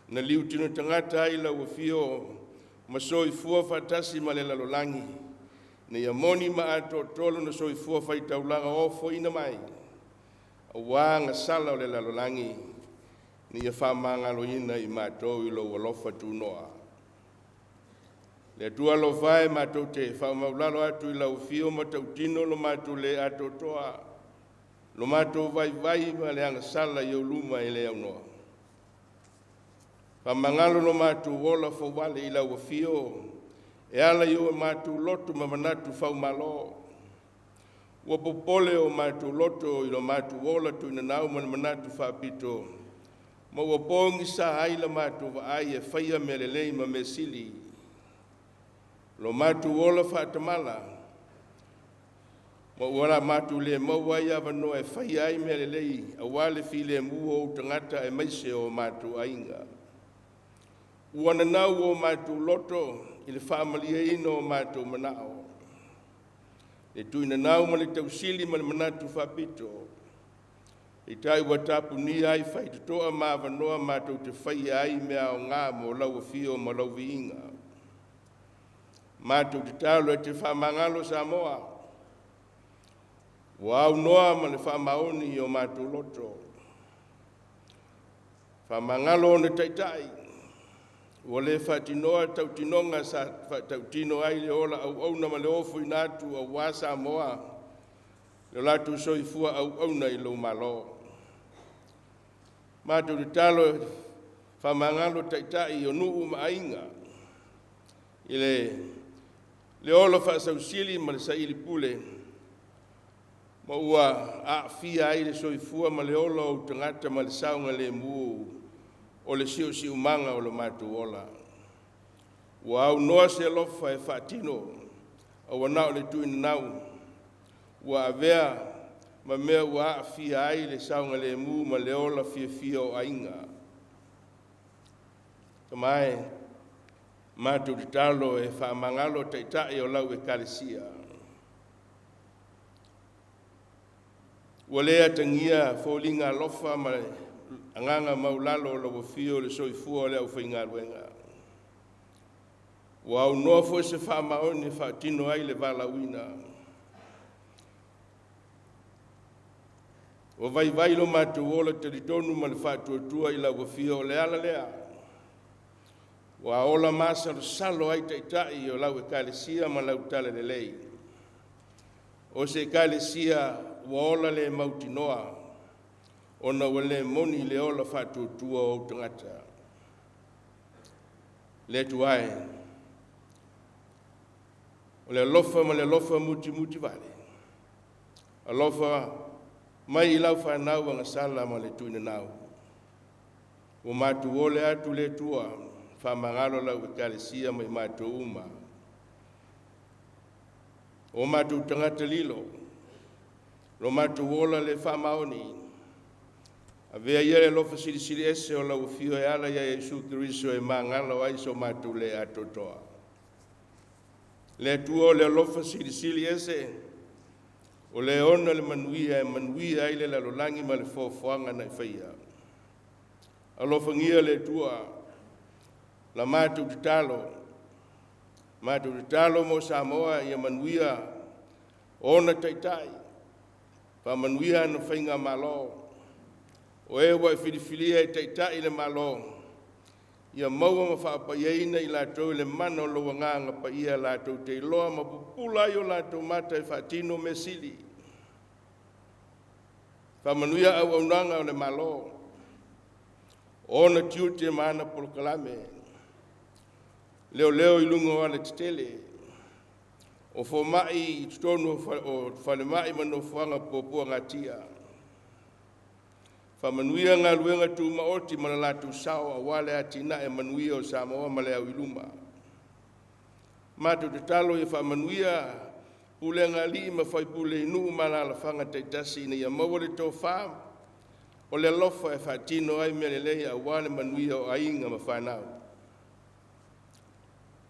na liutino tagata ai lau afio ma soifua faatasi ma le lalolagi, ina ia moni ma atoatoa lona soifua faitaulaga ofoina mai, aua gasala o le lalolagi, ina ia faamagaloina i matou i lou alofa tunoa. Le Atua alofa e, matou te faamaulalo atu i lau afio ma tautino lo matou le atoatoa, lo matou vaivai ma le agasala i ou luma e le aunoa. Faamagalo lo matou ola fauale i lau afio e ala i o matou loto ma manatu faumalo. Ua popole o matou loto i lo matou ola tuinanau ma le manatu faapito, ma ua pogisa ai la matou vaai e faia mea lelei ma mea sili. Lo matou ola faatamala, ma ua la matou le maua ai avanoa e faia ai mea lelei aua le filemu o ou tagata aemaise o matou aiga. Ua nanau o matou loto i le faamalieina o matou manao, le tuinanau ma le tausili ma le manatu faapito, peitai ua tapunia ai faitotoa ma avanoa matou te faia ai mea aoga mo lau afio ma lau viiga. Matou tatalo e te faamagalo Samoa, ua aunoa ma le faamaoni i o matou loto. Faamagalo ona taitai, ua le faatinoa tautinoga sa faatautino ai le ola auauna ma le ofoina atu aua Samoa, le latou soifua auauna i lou Malo. Matou tatalo faamagalo taitai o nuu ma aiga i le ola faasausili ma le saili pule, ma ua aafia ai le soifua ma le ola o ou tagata ma le saogalemu o le siusiumaga o lo matou ola. Ua aunoa se alofa e faatino, aua na o le tuinanau, ua avea ma mea ua aafia ai le saogalemu ma le ola fiafia o aiga. Tamae, matou tatalo e faamagalo taitai o lau ekalesia. Ua le atagia foliga alofa ma le agaga maulalo o lau afio i le soifua o le aufaigaluega. Ua aunoa foi se faamaoni e faatino ai le valaauina. Ua vaivai lo matou ola talitonu ma le faatuatua i lau afio o le ala lea. Ua ola masalosalo ai taitai o lau ekalesia ma lau talalelei. O se ekalesia ua ola le mautinoa, ona ua le moni le ola faatuatua o ou tagata. Le Atua e, o le alofa ma le alofa mutimuti vale, alofa mai i lau fanau agasala ma le tuinanau. Ua matou ole atu le Atua, faamagalo lau ekalesia ma i matou uma. O matou tagata lilo, lo matou ola le faamaoni, avea ia le alofa silisili ese o lau afio e ala ia Iesu Keriso e magalo ai so matou le atoatoa. Le Atua o le alofa silisili ese, o le ona le manuia e manuia ai le lalolagi ma le foafoaga na i faia. Alofagia le Atua, la matou tatalo mo Samoa ia manuia ona taitai, faamanuia ana faiga malo. O e ua e filifilia e taitai le malo, ia maua ma faapaiaina i latou i le mana o lou agaga paia latou te iloa ma pupula ai o latou mata e faatino mea sili. Faamanuia auaunaga o le malo, ona tiute ma ana polokalame, leoleo i luga o alatetele, o fomai i totonu o falemai ma nofoaga puapuagatia. Faamanuia galuega tumaoti ma le latou sao aua le atinae manuia o Samoa ma le au i luma. Matou tatalo ia faamanuia pulega alii ma faipule i nuu ma alaalafaga taitasi ina ia maua le tofa o le alofa e faatino ai mea lelei aua le manuia o aiga ma fanau.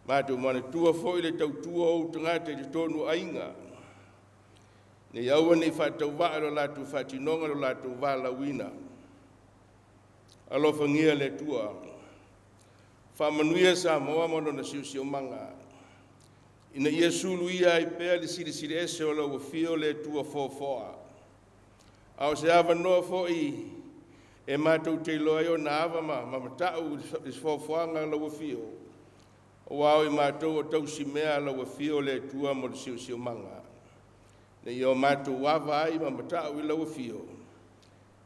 Matou manatua foi le tautua o ou tagata i totonu o aiga, ne i aua ne i faatauvaa lo latou faatinoga lo latou valaauina. Alofagia le Atua, faamanuia Samoa ma lona siosiomaga, ina ia suluia ai pea le silisili ese o lau afio le Atua foafoa. A o se avanoa foi e matou te iloa ai ona ava ma matau i foafoaga lau afio, ua o i matou o tausimea lau afio le Atua mo le siosiomaga. Ne i o matou ava ai ma matau i lau afio,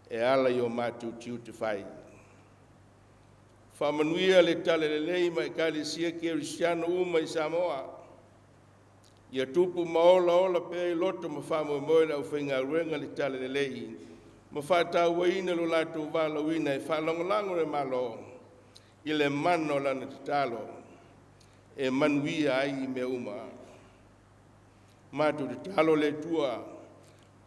e ala i o matou tiute fai. Faamanuia le talalelei ma ekalesia kerisiano uma i Samoa, ia tupu ma ola ola pea i loto ma faamoemoe le aufaigaluega le talalelei, ma faatauaina lo latou valaauina e faalagolago le Malo i le mana o lana tatalo e manuia ai i mea uma. Matou tatalo le Atua,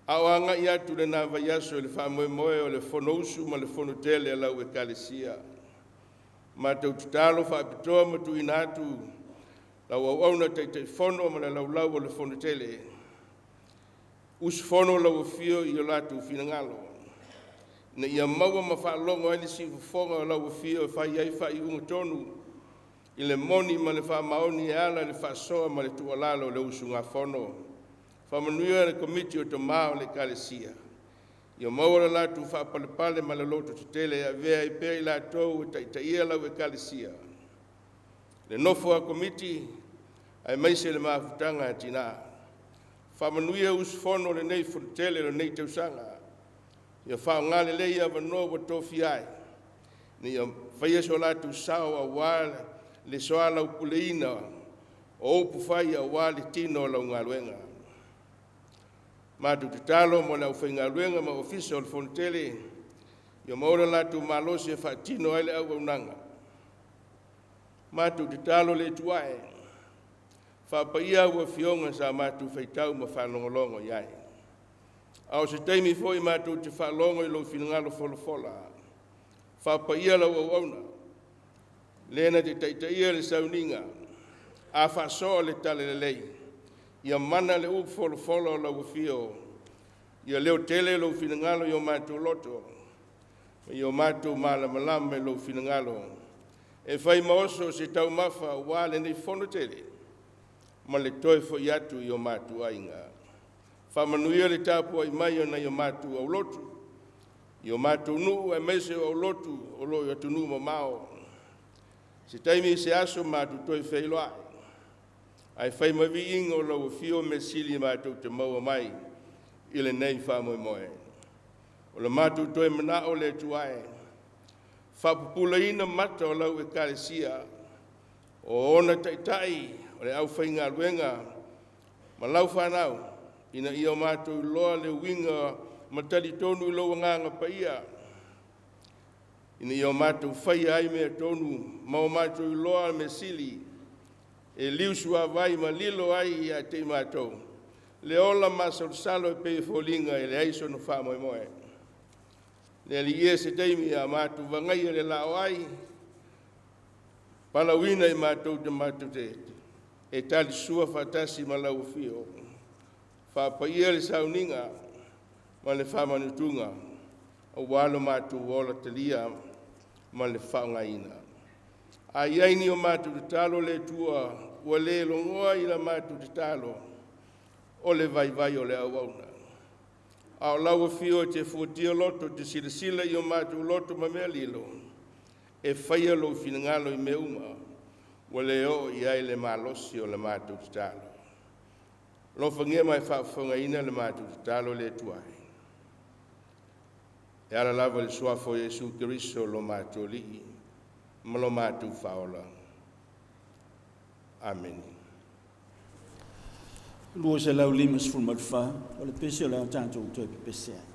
a o agai atu lena vaiaso i le faamoemoe o le Fonousu ma le Fonotele a lau ekalesia. Matou tatalo faapitoa ma tuuina atu lau auauna Taitaifono ma le laulau o le Fonotele, usufono lau afio i o latou finagalo, ina ia maua ma faalogo ai le siufofoga o lau afio e fai ai faaiuga tonu i le moni ma le faamaoni e ala i le faasoa ma le tuualalo o le usugafono. Faamanuia le komiti o tamā o le ekalesia, ia maua le latou faapalepale ma le loto tetele e avea ai pea i latou e taitaia lau ekalesia. Le nofo a komiti aemaise le mafutaga a tinā. Faamanuia usufono o lenei fonotele o lenei tausaga, ia faaaoga lelei avanoa ua tofia ai, ina ia faia so latou sao aua le soalaupuleina o upu fai aua le tino o lau galuega. Matou tatalo mo le aufaigaluega ma ofisa o le fonotele, ia maua le latou malosi e faatino ai le auaunaga. Matou tatalo le Atua e, faapaia au afioga sa matou faitau ma faalogologo i ai. A o se taimi foi matou te faalogo i lou finagalo folafola, faapaia lau auauna, le na te taitaia le sauniga, a faasoa le talalelei, ia mana le upu folafola o lau afio. Ia leo tele lou finagalo i o matou loto, ma i o matou malamalama i lou finagalo. E fai ma oso se taumafa ua lenei fono tele, ma le toe fo'i atu i o matou aiga. Faamanuia le tapuai mai o nai o matou aulotu, i o matou nuu aemaise o aulotu o lo o i atunuu mamao. Se taimi se aso matou toe feiloai, ae fai ma viiga o lau afio measili matou te maua mai i lenei faamoemoe. O le matou toe manao le Atua e, faapupulaina mata o lau ekalesia, o ona taitai o le aufaigaluega ma lau fanau, ina ia o matou iloa le uiga ma talitonu i lou agaga paia, ina ia o matou faia ai mea tonu ma o matou iloa mea sili, e liusuavai ma lilo ai ia te i matou, le ola masalosalo e pei e foliga e leai sona faamoemoe. Le Alii e se taimi a matou vagaia le lao ai, palauina i matou te matou te e talisua faatasi ma lau afio. Faapaia le sauniga ma le faamanutuga, aua lo matou ola talia ma le faaaogaina. A i ai ni o matou tatalo le Atua ua le logoa i la matou tatalo, o le vaivai o le auauna. A o lau afio e te fuatia loto, te silasila i o matou loto ma mea lilo, e faia lou finagalo i mea uma, ua le oo i ai le malosi o le matou tatalo. Alofagia ma e faafofogaina le matou tatalo le Atua e. E ala lava i le suafa o Iesu Keriso lo matou Alii ma lo matou Faaola. Amene. 254, o le pese o le a tatou toe pepese ai.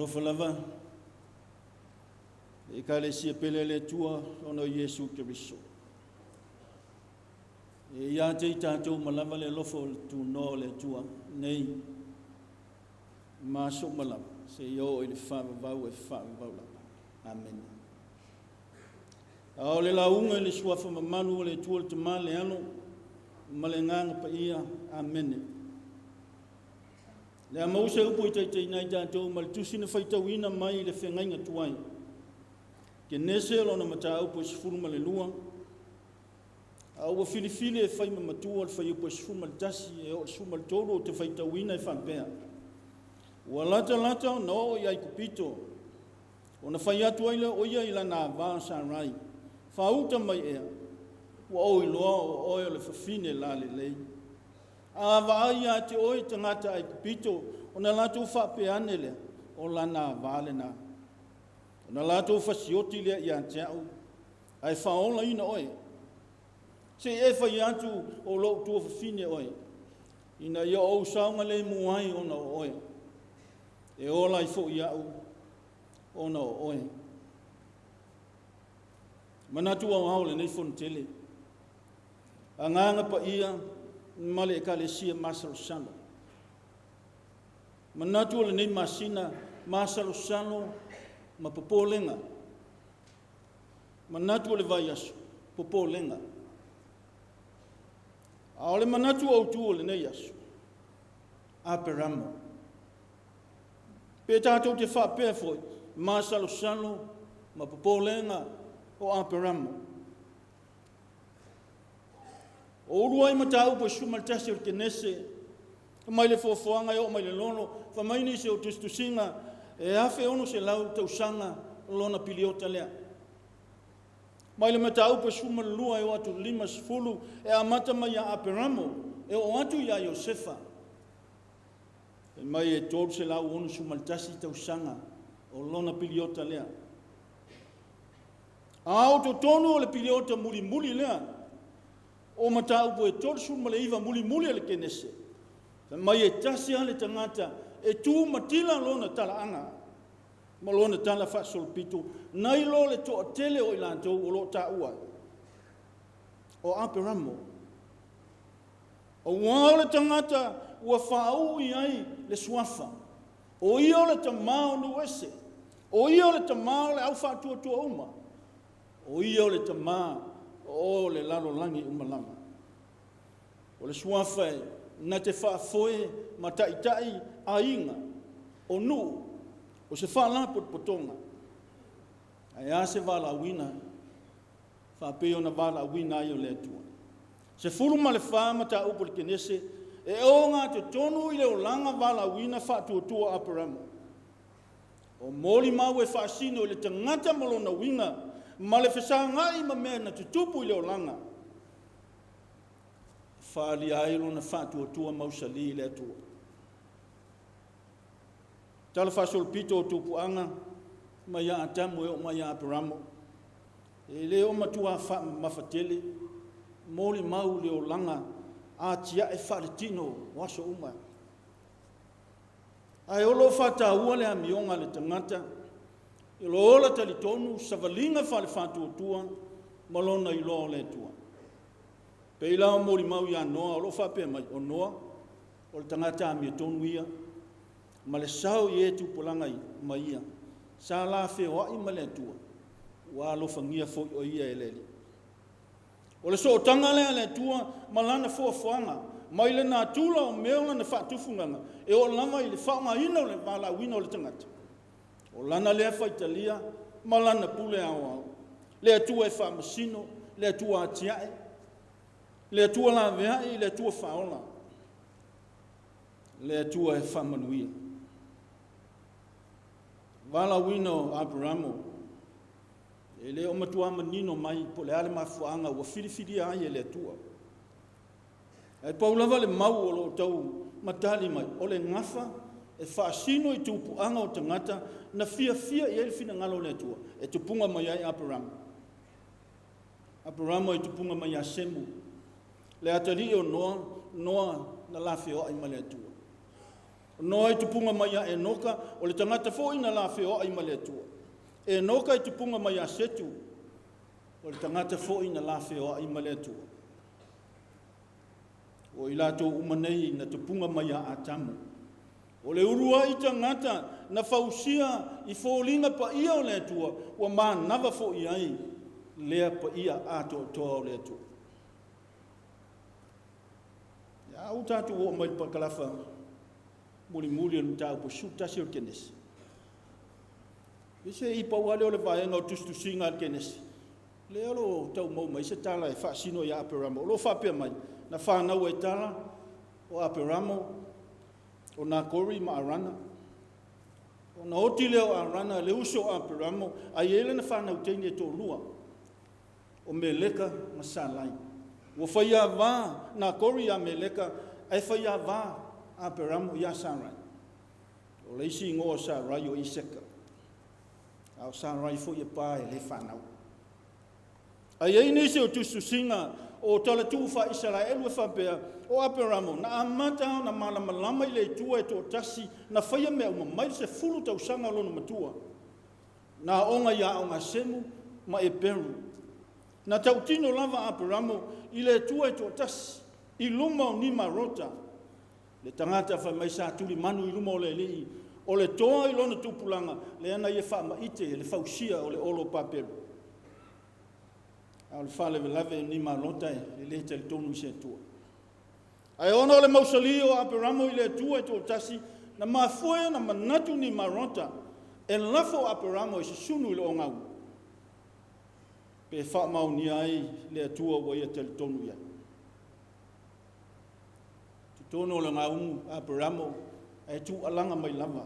Alofa lava le Ekalesia pele a le Atua ona o Iesu Keriso. E ia te i tatou ma lava le alofa o le tunoa o le Atua nei ma aso uma lava, seia oo i le faavavau e faavavau lava. Amene. A o le lauga i le suafa mamalu o le Atua le Tama le Alo ma le Agaga Paia. Amene. Le a maua se upu i taitaiina ai tatou ma le tusi na faitauina mai i le feagaiga tuai. Kenese lona mataupu e 12, a ua filifili e fai ma matua le fuaiupu e 11 e oo i le 13 ou te faitauina e faapea, Ua latalata ona oo i Aikupito, ona fai atu ai lea o ia i lana ava o Sarai, Faauta mai ea, ua ou iloa o oe o le fafine lalelei. A vaai ia te oe tagata Aikupito, ona latou faapea ane lea, o lana ava lena. Ona latou fasioti lea ia te au, ae faaolaina oe. Se i e fai atu o lou tuafafine oe, ina ia ou saogalemu ai ona o oe. E ola ai foi au ona o oe. Manatu aoao o lenei fonotele, Agaga Paia ma le Ekalesia masalosalo. Manatu o lenei masina masalosalo ma popolega. Manatu o le vaiaso, popolega. A o le manatu autu o lenei aso, Aperamo. Pe tatou te faapea foi, masalosalo ma popolega o Aperamo. O ulu ai mataupu e 11 o le Kenese, mai le foafoaga e oo mai le lolo, fai mai nisi o tusitusiga, e 1600 tausaga lona piliota lea. Mai le mataupu e 12 e oo atu i le 50, e amata mai ia Aperamo, e oo atu ia Iosefa. Fai mai e 361 tausaga o lona piliota lea. A o totonu o le piliota mulimuli lea, o mataupu e 39 mulimuli a le Kenese, fai mai e tasi lava le tagata e tu matila lona talaaga ma lona tala faasolopito, nai lo le toatele o i latou o lo o taua ai, o Aperamo. Aua o le tagata ua faauu i ai le suafa, o ia o le tamā o nuu ese, o ia o le tamā o le au faatuatua uma, o ia o le tamā o le lalolagi uma lava. O le suafa e na te faafoe ma taitai aiga, o nuu, o se faalapotopotoga, ae a se valaauina faapei ona valaauina ai o le Atua. 14 mataupu o le Kenese e ogatotonu i le olaga valaauina faatuatua o Aperamo. O molimau e faasino i le tagata ma lona uiga ma le fesagai ma mea na tutupu i le olaga, e faaalia ai lona faatuatua mausali i le Atua. Tala faasolopito o tupuaga mai ia Atamu e oo mai ia Aperamo, e le o matua faamamafa tele, molimau le olaga atiae faaletino o aso uma. Ae o lo o faataua le amioga a le tagata i lo ola talitonu, savaliga faale-faatuatua ma lona iloa o le Atua. Pei la o molimau ia Noa o lo o faapea mai, o Noa, o le tagata amiotonu ia, ma le sao i e tupulaga ma ia, sa la feoai ma le Atua, ua alofagia foi o ia e le Alii. O le sootaga lea a le Atua ma lana foafoaga, mai le natura o mea o lana faatufugaga, e oo lava i le faaaogaina o le valaauina o le tagata. O lana lea faitalia ma lana pule aoao. Le Atua e faamasino, le Atua atiae, le Atua laveai, le Atua faaola, le Atua e faamanuia. Valaauina o Aperamo e le o matua manino mai po o le a le mafuaaga ua filifilia ai e le Atua. Ae pau lava le mau o lo o tau matali mai, o le gafa e faasino i tupuaga o tagata na fiafia i ai le finagalo o le Atua e tupuga mai ai Aperamo. Aperamo e tupuga mai ia Semu, le atalii o Noa, Noa na lafeoai ma le Atua. O Noa i tupuga mai ia Enoka, o le tagata foi na lafeoai ma le Atua. Enoka i tupuga mai ia Setu, o le tagata foi na lafeoai ma le Atua. O i latou uma nei na tupuga mai ia Atamu. O le uluai tagata na fausia i foliga paia o le Atua, ua manava foi ai lea paia atoatoa o le Atua. Ia ua tatou oo mai le pakalafa mulimuli o le mataupu 11 o le Kenesi. Se i pau lava lea o le vaega o tusitusiga a le Kenesi, lea o lo o tau maua mai se tala e faasino ia Aperamo. O lo o faapea mai, na fanau ai Tara o Aperamo, o Nakori ma Arana. Ona oti lea o Arana, le uso o Aperamo, a i ai lana fanau teine e toalua, o Meleka ma Salai. Ua faiava Nakori ia Meleka, ae faiava Aperamo ia Sarai. O le isi igoa o Sarai o Iseka. A o Sarai foi e pa e le fanau. A i ai nisi o tusitusiga o talatuu faa-Isaraelu e faapea, o Aperamo na amata ona malamalama i le Atua e toatasi na faia mea uma mai le 10 tausaga o lona matua. Na aoga i aoga Semu ma Eperu. Na tautino lava Aperamo i le Atua e toatasi i luma o Nimarota, le tagata fai mai sa tulimanu i luma o le alii, o le toa i lona tupulaga, lea na ia faamaite le fausia o le olo o Papelu. A o le faalavelave Nimarota e le talitonu i se Atua. Ae ona o le mausali o Aperamo i le Atua e toatasi, na mafua ona manatu Nimarota e lafo Aperamo i susunu i le ogau, pe faamaonia ai le Atua ua ia talitonu i ai. Totonu o le gaumu Aperamo ae tuualaga mai lava.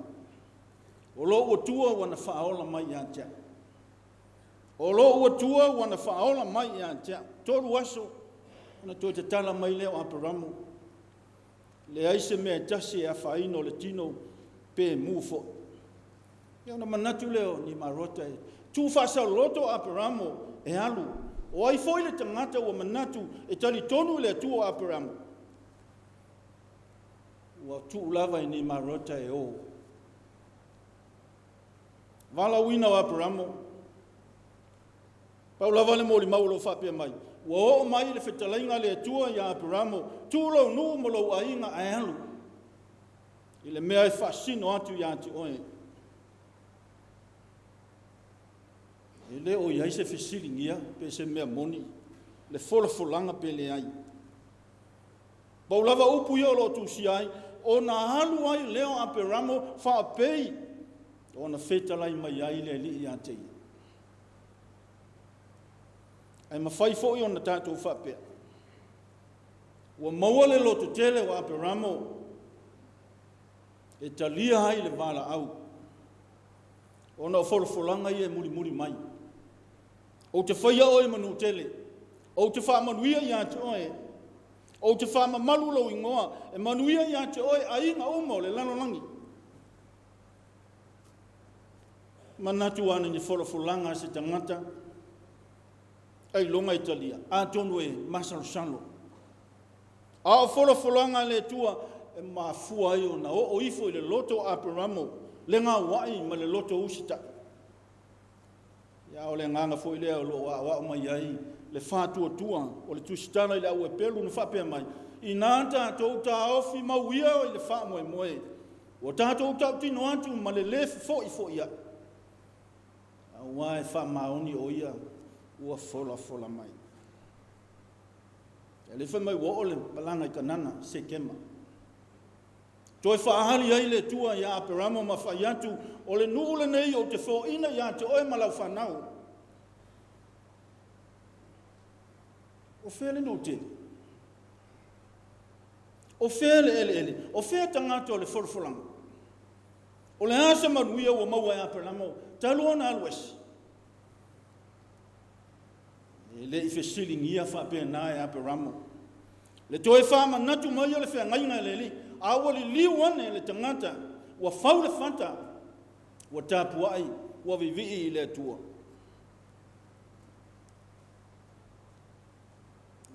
O lou Atua ua na faaola mai ia te au. O lou Atua ua na faaola mai ia te au. 3 aso ona toe tatala mai lea o Aperamo. Leai se mea e tasi e afaina o le tino pe mu foi. Ia ona manatu lea o Nimarota e tuufaasaoloto Aperamo e alu. O ai foi le tagata ua manatu e talitonu i le Atua o Aperamo? Ua tuu lava i Nimarota e o. Valaauina o Aperamo. Pau lava le molimau o lo o faapea mai, ua oo mai le fetalaiga a le Atua ia Aperamo, tuu lou nuu ma lou aiga ae alu i le mea e faasino atu ia te oe. E le o i ai se fesiligia pe se mea moni, le folafolaga pe leai. Pau lava upu ia o lo o tusia ai, ona alu ai lea o Aperamo faapei ona fetalai mai ai le Alii ia te ia. Ae mafai foi ona tatou faapea, ua maua le lototele o Aperamo e talia ai le valaau, ona o folafolaga ia e mulimuli mai. Ou te faia oe manutele, ou te faamanuia ia te oe, ou te faamamalu lou igoa, e manuia ia te oe aiga uma o le lalolagi. Manatu ana ni folafolaga a se tagata, ailoga e talia, atonu e masalosalo. A o folafolaga a le Atua e mafua ai ona oo ifo i le loto o Aperamo, le gauai ma le loto usitai. Ia, o le agaga foi lea o lo o aoao mai ai le faatuatua o le tusitala i le au Epelu na faapea mai, inā tatou taofi mau ia i le faamoemoe, ua tatou tautino atu ma le lē fefo'ifo'i a'i, auā e faamaoni o ia ua folafola mai. E le fai mai ua oo le malaga i Kanana, Sekema. Toe faaali ai le Atua ia Aperamo ma fai atu, o le nuu lenei ou te foaina ia te oe ma lau fanau. O fea le nuu tele? O fea le eleele? O fea tagata o le folafolaga? O le a se manuia ua maua e Aperamo talu ona alu ese? E le i fesiligia faapena e Aperamo. Le toe faamanatu mai o le feagaiga e le Alii, a ua liliu ane le tagata, ua fau le fata, ua tapuai, ua vivii i le Atua.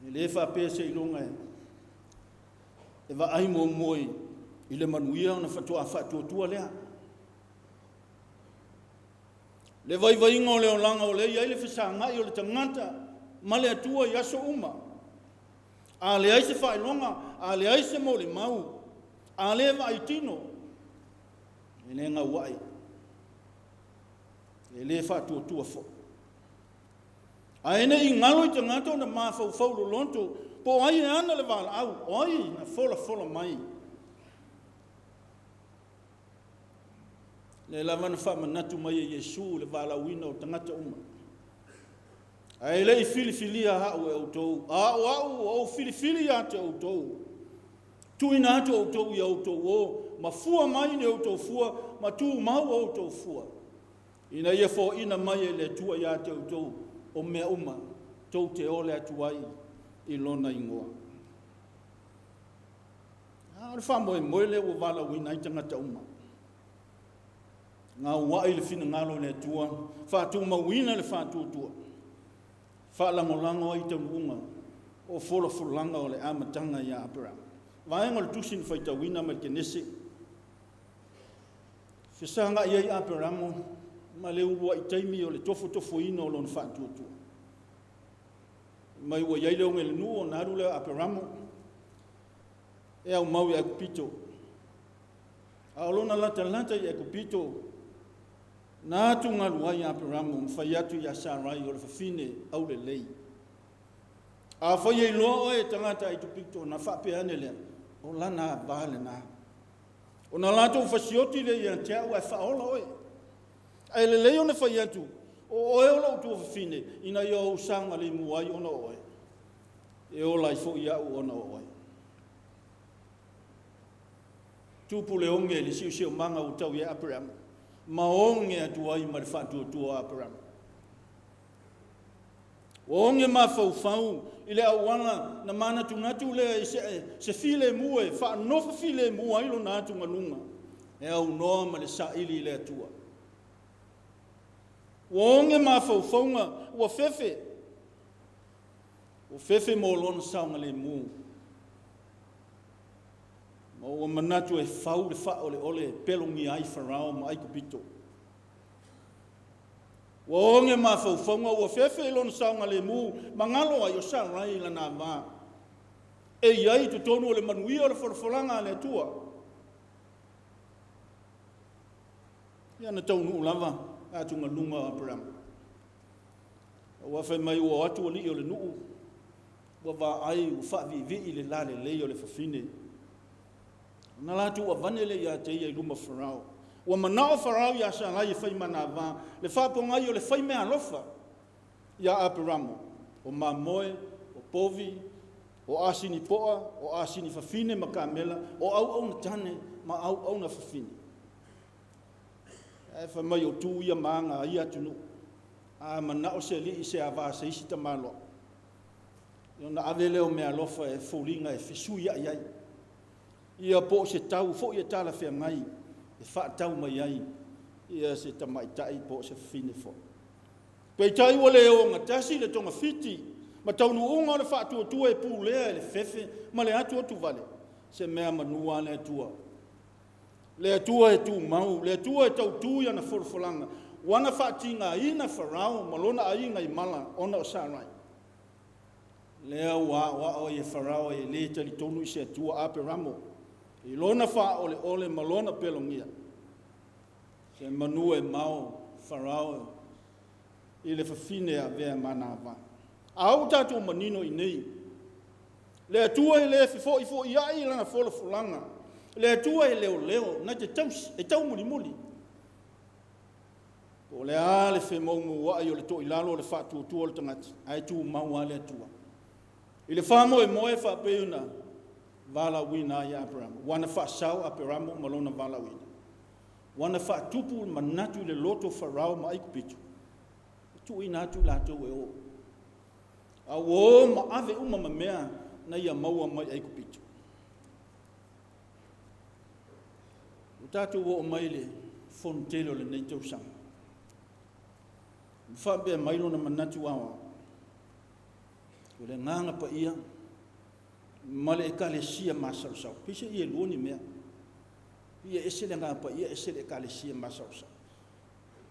E le faapea seiloga e vaai muamua i I le manuia ona faatoa faatuatua lea. Le vaivaiga o le olaga o lea e i ai le fesagai o le tagata ma le Atua i aso uma. A leai se faailoga, a leai se molimau, a le vaai tino, e le gauai, e le faatuatua foi. Ae ne i galo i tagata ona mafaufau loloto po o ai e ana le valaau, o ai na folafola mai. Lea lava na faamanatu mai e Iesu le valaauina o tagata uma. Ae le i filifilia au e outou, a o au ua ou filifili ia te outou. Tuuina atu outou i a outou o, ma fua mai ni outou fua, ma tumau a outou fua, ina ia foaiina mai e le Atua ia te outou o mea uma tou te ole atu ai i lona igoa. A o le faamoemoe lea ua valaauina ai tagata uma. Gauai le finagalo o le Atua, faatumauina le faatuatua, faalagolago ai taunuuga o folafolaga o le amataga ia Aperama. Vaega o le tusi na faitauina mai le Kenese, fesagai ai Aperamo ma le uluai taimi o le tofotofoina o lona faatuatua. Mai ua i ai le oge le nuu ona alu lea o Aperamo e aumau i Aikupito. A o lona latalata i Aikupito, na atugalu ai Aperamo ma fai atu ia Sarai o le fafine aulelei. Afai e iloa oe e tagata Aikupito, ona faapea ane lea, o lana ava lena. Ona latou fasioti lea ia te au ae faaola oe. Ae lelei ona fai atu, o oe o lou tuafafine, ina ia ou saogalemu ai ona o oe. E ola ai foi au ona o oe. Tupu le oge i le siosiomaga ua tau ia Aperama, ma oge atu ai ma le faatuatua o Aperama. Ua oge mafaufau i le auala na manatunatu lea i se, se filemu e faanofo filemu ai lona atugaluga e aunoa ma le saili i le Atua. Ua oge mafaufauga, ua fefe, ua fefe mo lona saogalemu. Ma ua manatu e fau le faaoleole e pelogia ai Farao ma Aikupito. Ua oge mafaufauga, ua fefe i lona saogalemu ma galo ai o Sarai lana ava. E i ai i totonu o le manuia o le folafolaga a le Atua. Ia na taunuu lava atugaluga o Aperama. Ua fai mai ua o atu alii o le nuu, ua vaai, ua faaviivii le lalelei o le fafine. Ona latou avane lea ia te ia i luma o Farao. Ua manao Farao iā Sarai e fai ma nava, le faapogai o le faimeaalofa iā Aperamo, o mamoe, o povi, o asini poa, o asini fafine ma kamela, o auauna tane ma auauna fafine. Ae fai mai o tu ia ma aga a ia atunuu. A manao se alii i se ava a se isi tamaloa, ona ave lea o meaalofa e foliga e fesuiai ai. Ia po o se tau foi e talafeagai e faatau mai ai ia se tamaitai po o se fafine foi. Peitai ua le ogatasi le togafiti ma taunuuga o le faatuatua e pulea e le fefe ma le atuatuvale, se mea manua a le Atua. Le Atua e tumau, le Atua e tautu i ana folafolaga, ua na faatigaina Farao ma lona aiga i mala ona o Sarai. Lea ua aoao ai e Farao e le talitonu i se Atua Aperamo, i lona faaoleole ma lona pelogia. Se manu e mao Farao i le fafine e avea ma ana A ua tatou manino i nei, le Atua e le fefoifoiai i lana folafolaga, le Atua e leoleo, na te tausi, e taumulimuli. Po o le a le femoumouai o le toilalo o le faatuatua o le tagata, ae tumau lava le Atua. I le faamoemoe faapei ona valaauina ai Aperamo, ua na faasao Aperamo ma lona valaauina. Ua na faatupu le manatu i le loto o Farao ma Aikupito, e tuuina atu i latou e o. A ua o ma ave uma ma mea na ia maua mai Aikupito. Ua tatou oo mai le fono tele o lenei tausaga. Ua faapea mai lona manatu aoao, o le agaga paia ma le ekalesia masalosalo. Peiseai e lua ni mea. Ia ese le Agaga Paia, ese le Ekalesia masalosalo.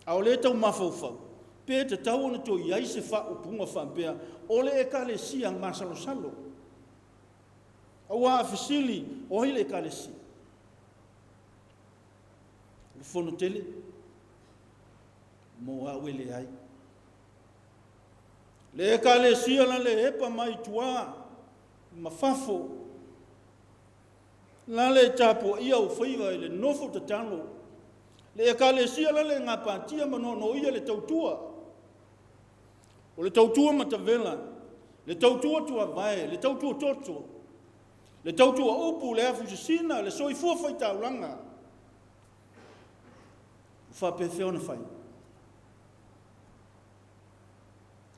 A o lea e tau mafaufau, pe tatau ona toe i ai se faaupuga faapea, o le Ekalesia masalosalo. Aua a fesili, o ai le Ekalesia? O le fono tele? Mo au e leai. Le Ekalesia la le epa mai tua ma fafo, la le tapuaia o faiva i le nofo tatalo. Le Ekalesia la le gapatia ma noanoia le tautua. O le tautua matavela, le tautua tuavae, le tautua toto, le tautua upu, le afusisina, le soifua faitaulaga. O faapefea ona fai?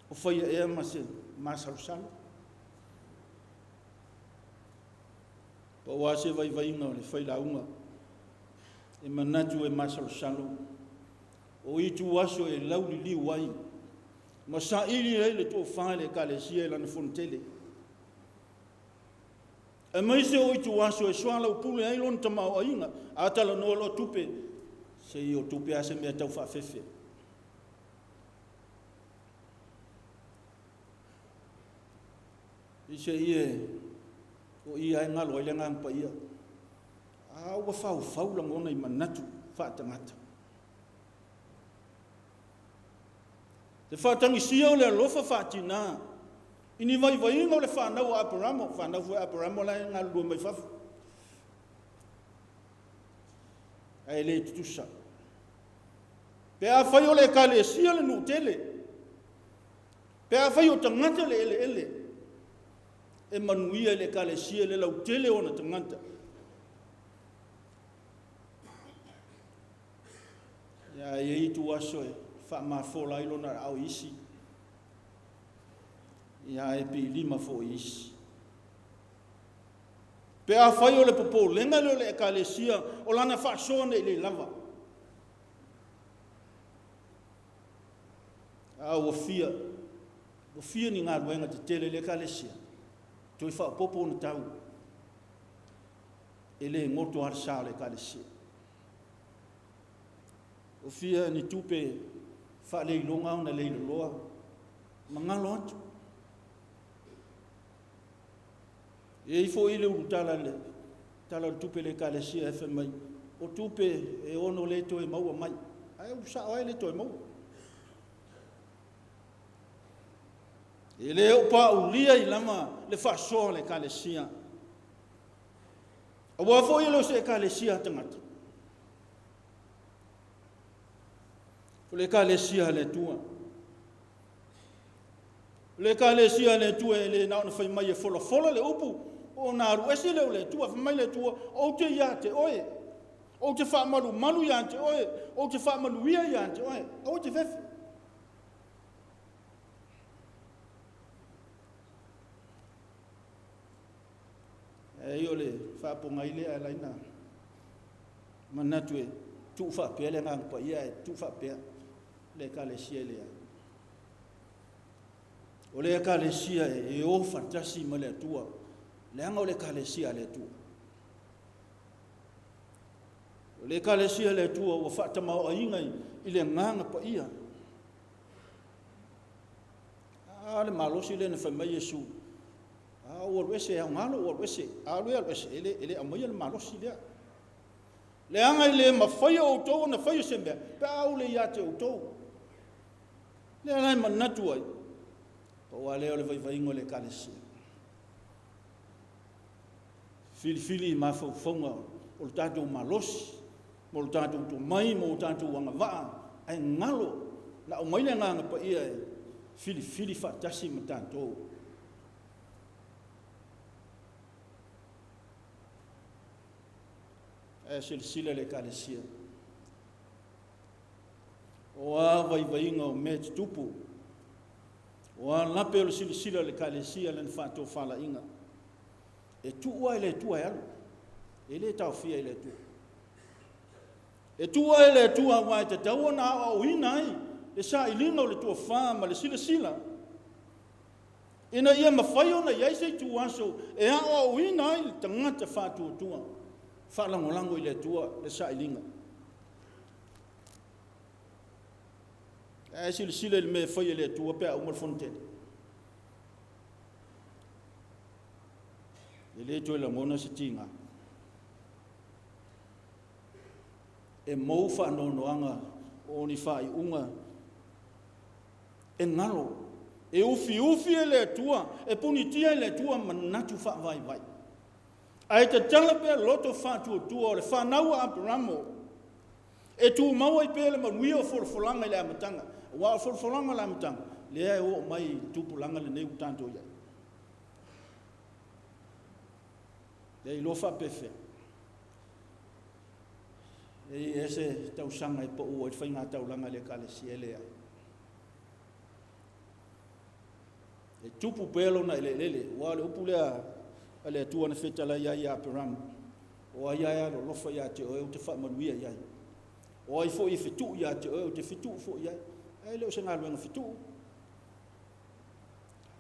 O faia ea ma se masalosalo? Pau lava se vaivaiga o le failauga e manatu e masalosalo, o itu aso e lauliliu ai ma saili ai le tofa i le Ekalesia i lana fonotele. Aemaise o itu aso e soalaupule ai lona tamaoaiga, a talanoa loa tupe, se i o tupe lava se mea tau faafefe. I se i e o i ai galo ai le Agaga Paia. A ua faufau lagona i manatu faatagata. Te faatagisia o le alofa faatina i ni vaivaiga o le fanau a Aperamo, fanau foi a Aperamo la e galulue mai fafo. Ae le tutusa. Pe afai o le Ekalesia le nuu tele, pe afai o tagata le eleele, e manuia i le Ekalesia le lautele o ona tagata. Ia, e i ai itu aso e faamafola ai lona aao i isi, ia e piilima foi i isi. Pe afai o le popolega lea o le Ekalesia, o lana faasoa nei le lava. A ua fia, ua fia ni galuega tetele i le Ekalesia, toe faaopoopo ona tau. E le goto lava le sa o le Ekalesia. Ua fia ni tupe faaleiloga ona leiloloa, magalo atu. E i ai foi le ulutala i le Tala o le Tupe a le Ekalesia e fai mai, o tupe e ono le toe maua mai, ae ua sao ai le toe maua. E le o paulia i lama le faasoa o le Ekalesia. Aua foi e le o se Ekalesia a tagata. O le Ekalesia a le Atua. O le Ekalesia a le Atua e le na ona fai mai e folafola le upu, ona alu ese lea o le Atua, fai mai le Atua, ou te ia te oe, ou te faamalumalu ia te oe, ou te faamanuia ia te oe, aua te fefe. E o le faapogai lea e laina manatu e tuu faapea le Agaga Paia e tuu faapea le Ekalesia e leai. O le Ekalesia e o faatasi ma le Atua, leaga o le Ekalesia a le Atua. O le Ekalesia a le Atua ua faatamaoaiga i le Agaga Paia. A le malosi lea na fai mai Iesu, a ou alu ese, e aoga lou alu ese, a alu e alu ese, e le, e le aumaia le malosi lea. Leaga e le mafai e outou ona faia se mea, pe a ou le ia te outou. Lea la e manatu ai, pau lava lea o le vaivaiga o le Ekalesia. Filifili i mafaufauga o le tatou malosi, mo le tatou tomai, mo tatou agavaa, ae galo na aumai le Agaga Paia e filifili faatasi ma tatou. Ae silasila le Ekalesia. O a vaivaiga o mea tutupu, o a lape o le silasila o le Ekalesia lana faatofalaiga, e tuu lava i le Atua e alu, e le taofia i le Atua. E tuu lava i le Atua aua e tatau ona aoaoina ai le sailiga o le tofa ma le silasila, ina ia mafai ona i ai se ituaso e aoaoina ai le tagata faatuatua. Faalagolago i le Atua le sailiga. Ae silasila i le mea e fai e le Atua pe a uma le fonotele. E le toe lagona se tiga. E mou faanoanoaga o ni faaiuga e galo, e ufiufi e le Atua, e punitia e le Atua manatu faavaivai. Ae tatala pea loto faatuatua o le fanau a Aperamo, e tumau ai pea le manuia o folafolaga i le amataga, aua o folafolaga o le amataga, lea e oo mai i tupulaga lenei ua tatou i ai. E iloa faapefea. E i ai se tausaga e pau ai le faiga taulaga i le ekalesia e leai. E tupu pea lona eleelele, ua o le upu lea a le Atua na fetalai ai ia Aperamo, o ai ae alolofa ia te oe ou te faamanuia i ai. O ai foi e fetuu ia te oe ou te fetuu foi i ai. Ae le o se galuega fetuu.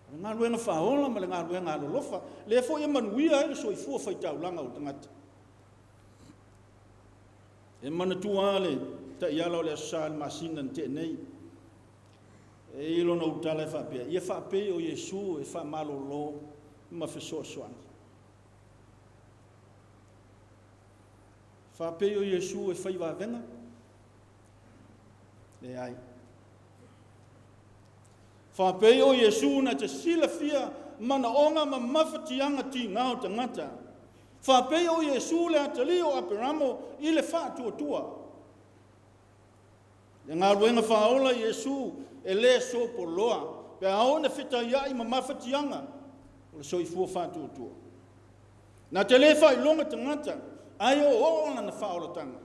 O le galuega faaola ma le galuega alolofa, lea foi e manuia ai le soifua faitaulaga o tagata. E manatua le taiala o le Aso Sa i le masina na tea nei. E i lona utala e faapea, ia faapei o Iesu e faamalolo ma fesoasoani. Faapei o Iesu e fai vavega? Leai. Faapei o Iesu na te silafia manaoga ma mafatiaga tigā o tagata. Faapei o Iesu le atalii o Aperamo i le faatuatua. Le galuega faaola Iesu e le sopoloa pe a oo ina fetaiai ma mafatiaga o le soifua faatuatua. Na te le faailoga tagata, ae oooo lana faaolataga.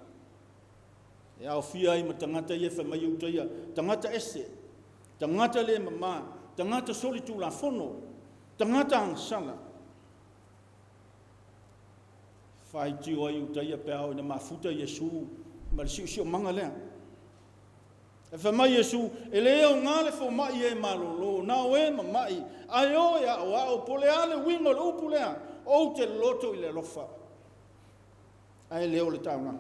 E aofia ai ma tagata ia e fai mai i uta ia, tagata ese, tagata le mama, tagata solitulafono, tagata agasala. Faitio ai uta ia pe a oo ina mafuta Iesu ma le siosiomaga lea. E fai mai Iesu, e le aoga le fomai e malolo, na o e mamai, ae o e aoao, po o le a le uiga o le upu lea, ou te loto i le alofa, ae le o le taulaga.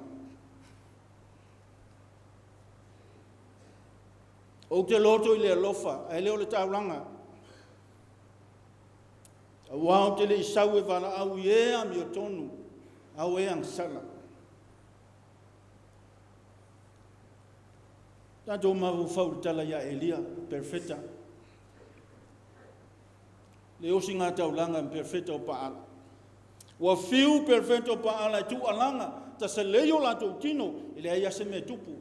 Ou te loto i le alofa, ae le o le taulaga. Aua ou te le i sau e valaau i e amiotonu, a o e agasala. Tatou mafaufau i le tala ia Elia, perofeta. Le osiga taulaga ma perofeta o Paala. Ua fiu perofeta o Paala e tuualaga, tasalei o latou tino, e leai lava se mea e tupu.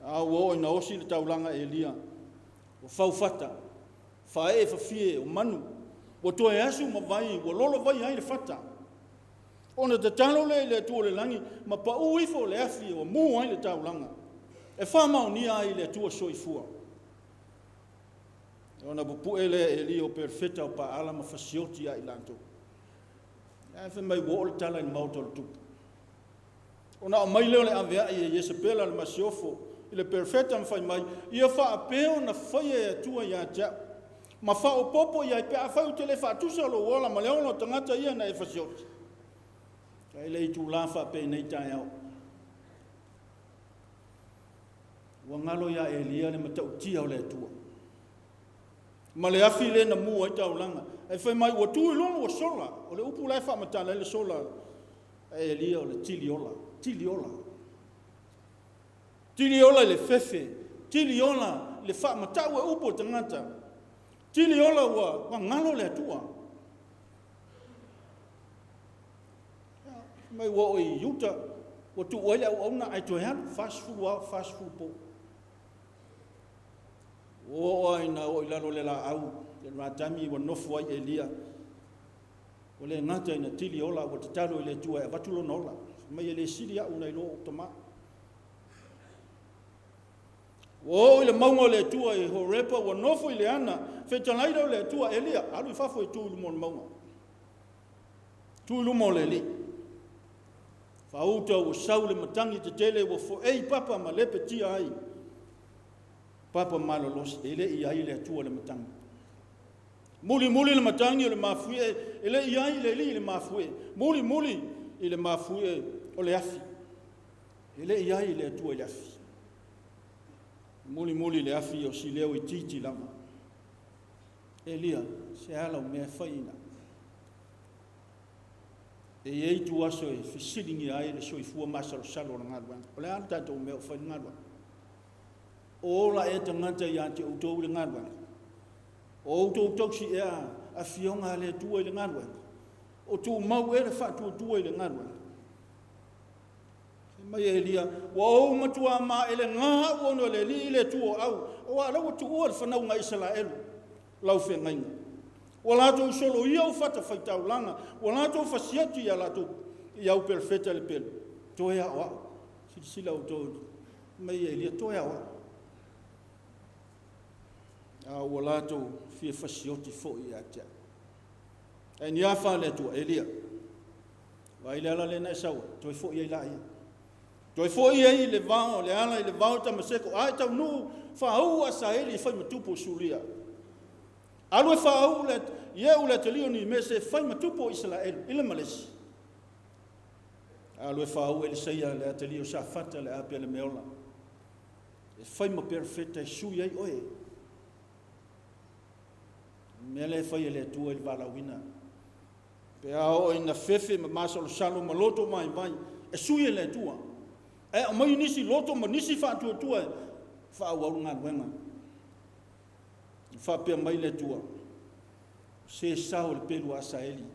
A ua oo ina osi le taulaga Elia, ua faufata, faaee fafie o manu, ua toe asu ma vai, ua lolo vai ai le fata. Ona tatalo lea i le Atua o le lagi, ma pau ifo le afi ua mu ai le taulaga, e faamaonia ai le Atua soifua. Ona pupue lea e Elia o perofeta o Paala ma fasioti ia i latou. Ae fai mai ua oo le tala i le maota o le tupu. Ona aumai lea o le aveai e Iesepela le masiofo i le perofeta ma fai mai, ia faapea ona faia e Atua ia te au, ma faaopoopo i ai pe afai ou te le faatusa lou ola ma le ola o tagata ia na e fasioti. Ae le itula faapenei taeao. Ua galo ia Elia le matautia o le Atua ma le afi lea na mu ai taulaga. Ae fai mai ua tu i luga ua sola. O le upu la e faamatala ai le sola a Elia o le tiliola. Tiliola. Tiliola i le fefe. Tiliola i le faamatau e upu o tagata. Tiliola ua galo le Atua. Mai ua oo i Iuta, ua tuu ai le auauna ae toe alu, 40 ao, 40 po. Ua oo lava ina oo i lalo o le laau, le ratami ua nofo ai Elia. Ua le gata ina tili ola, ua tatalo i le Atua e avatu lona ola. Fai mai e le sili au nai lo ou tama. Ua oo i le mauga o le Atua i Horepa, ua nofo i le ana, fetalai lea o le Atua, Elia, alu i fafo e tu i luma o le mauga. Tu i luma o le Alii. Faauta ua sau le matagi tetele ua foei papa ma lepetia ai papa malolosi, e le i ai le Atua le matagi. Mulimuli le matagi o le mafuie, e le i ai le Alii le mafuie. Mulimuli i le mafuie o le afi. E le i ai le Atua i le afi. Mulimuli le afi o sileo itiiti lava. Elia, se ala o mea e fai ina. E i ai ituaso e fesiligia ai le soifua masalosalo o le galuega. O le a le tatou mea o fai le galuega? O ola ea tagata ia te outou i le galuega? O outou tausi ea afioga a le Atua i le galuega? O tumau ea le faatuatua i le galuega? Fai mai Elia, ua ou matuā maʻelegā au ona o le Alii le Atua o au, auā o lea ua tuua le fanauga a Isaraelu lau feagaiga. Ua latou soloia ou fatafaitaulaga, ua latou fasioti ia latou i au perofeta le pelu. Toe a o au. Silasila outou mai Elia, toe a o au. A ua latou fia fasioti foi ia te au. Ae ni afa le Atua, Elia. Vaai le ala lea na e sau ai, toe foi ai laia. Toe foi ai i le vao, le ala i le vao Tamaseko, a e taunuu faauu Asaeli e fai ma tupu o Suria. Alu e faauu le Ieu le atalii o Nimese e fai ma tupu o Isaraelu i le malesi. Alu e faauu Elisaia le atalii o Safata le Apele Meola e fai ma perofeta e sui ai oe. Mea lea e fai e le Atua i le valaauina. Pe a oo ina fefe ma masalosalo ma loto vaivai, e sui e le Atua. Ae aumai nisi loto ma nisi faatuatua e faaauau le galuega. E faapea mai le Atua, se sao le pelu a Asaeli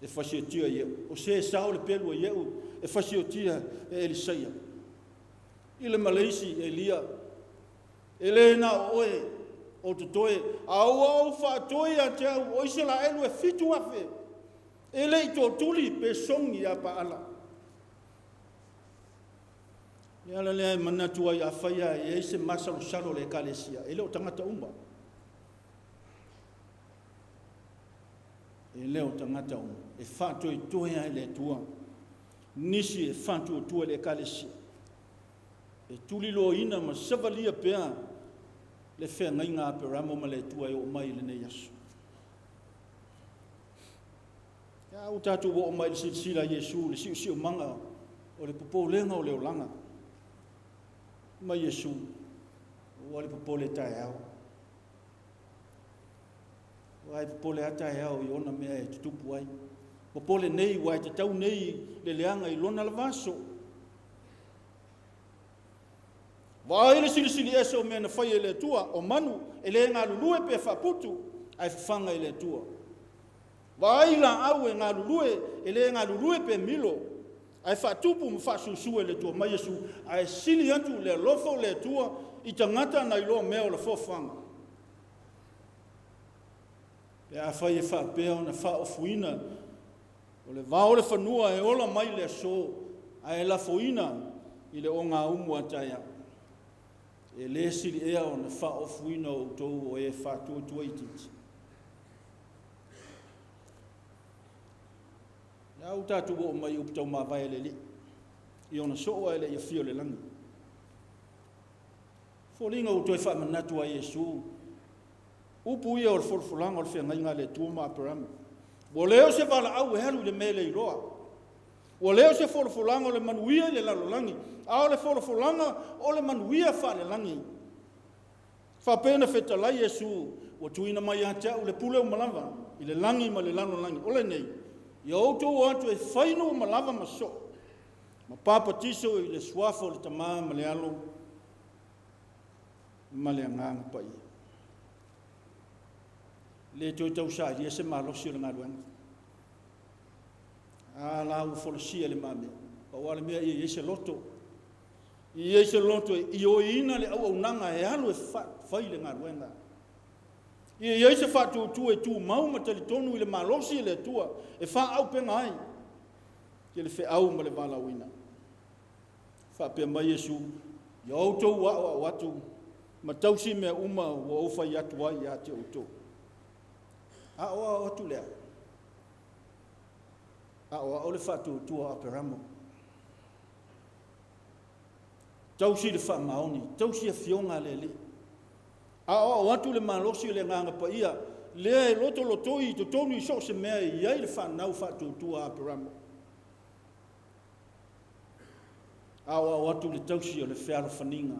e fasiotia Ieu. O se sao le pelu a Ieu e fasiotia e Elisaia. I le maleisi Elia, e le na o oe o totoe, a ua ou faatoi ia te au o Isaraelu e 7,000, e le i tootuli pe sogi ia Paala. Le ala lea e manatu ai afai lava e i ai se masalosalo o le Ekalesia, e le o tagata uma. E le o tagata uma. E faatoetoe ai le Atua nisi e faatuatua i le Ekalesia. E tuliloaina ma savalia pea le feagaiga a Aperamo ma le Atua e oo mai i lenei aso. Ia ua tatou oo mai i le silasila a Iesu, le siusiumaga o le popolega o le olaga. Mai Iesu, ua le popole taeao. Ua e popole a taeao i ona mea e tutupu ai. Popole nei ua e tatau nei le leaga i lona lava aso. Vaai le silisili ese o mea na fai e le Atua, o manu e le galulue pe faaputu, ae fafaga i le Atua. Vaai laau e galulue, e le galulue pe milo, ae faatupu ma faasusu e le Atua mai Iesu, ae sili atu le alofa o le Atua i tagata na iloa mea o le foafoaga. Pe afai e faapea ona faaofuina o le vao o le fanua e ola mai le aso, ae lafoina i le ogaumu a taeao, e le sili ea ona faaofuina o outou o e faatuatua itiiti. Le a ua tatou oo mai i upu taumavae a le Alii, i ona soo ae le i afio i le lagi. Foliga ua toe faamanatu a Iesu upu ia o le folafolaga o le feagaiga a le Atua ma Aperamo. Ua le o se valaau e alu i le mea le iloa. Ua le o se folafolaga o le manuia i le lalolagi, a o le folafolaga o le manuia faalelagi. Faapea na fetalai Iesu, ua tuuina mai ia te au le pule uma lava i le lagi ma le lalolagi. O lenei, ia outou o atu e fai nuu uma lava ma soo, ma papatiso i le suafa o le Tama ma le Alo ma le Agaga Paia. Le toe tausaili se malosi o le galuega. A la ua folasia le mamea. Pau lava le mea ia i ai se loto. Ia i ai se loto e ioeina le auaunaga e alu e fai le galuega. Ia i ai se faatuatua e tumau ma talitonu i le malosi e le Atua e faaauupega ai i le feau ma le valaauina. Faapea mai Iesu, ia outou aoao atu ma tausi mea uma ua ou fai atu ai ia te outou. Aoao atu lea. Aoao le faatuatua o Aperamo. Tausi le faamaoni, tausi afioga a le Alii. Aoao atu le malosi o le Agaga Paia lea e lotolotoi i totonu i so o se mea e i ai le fanau faatuatua a Aperamo. Aoao atu le tausi o le fealofaniga,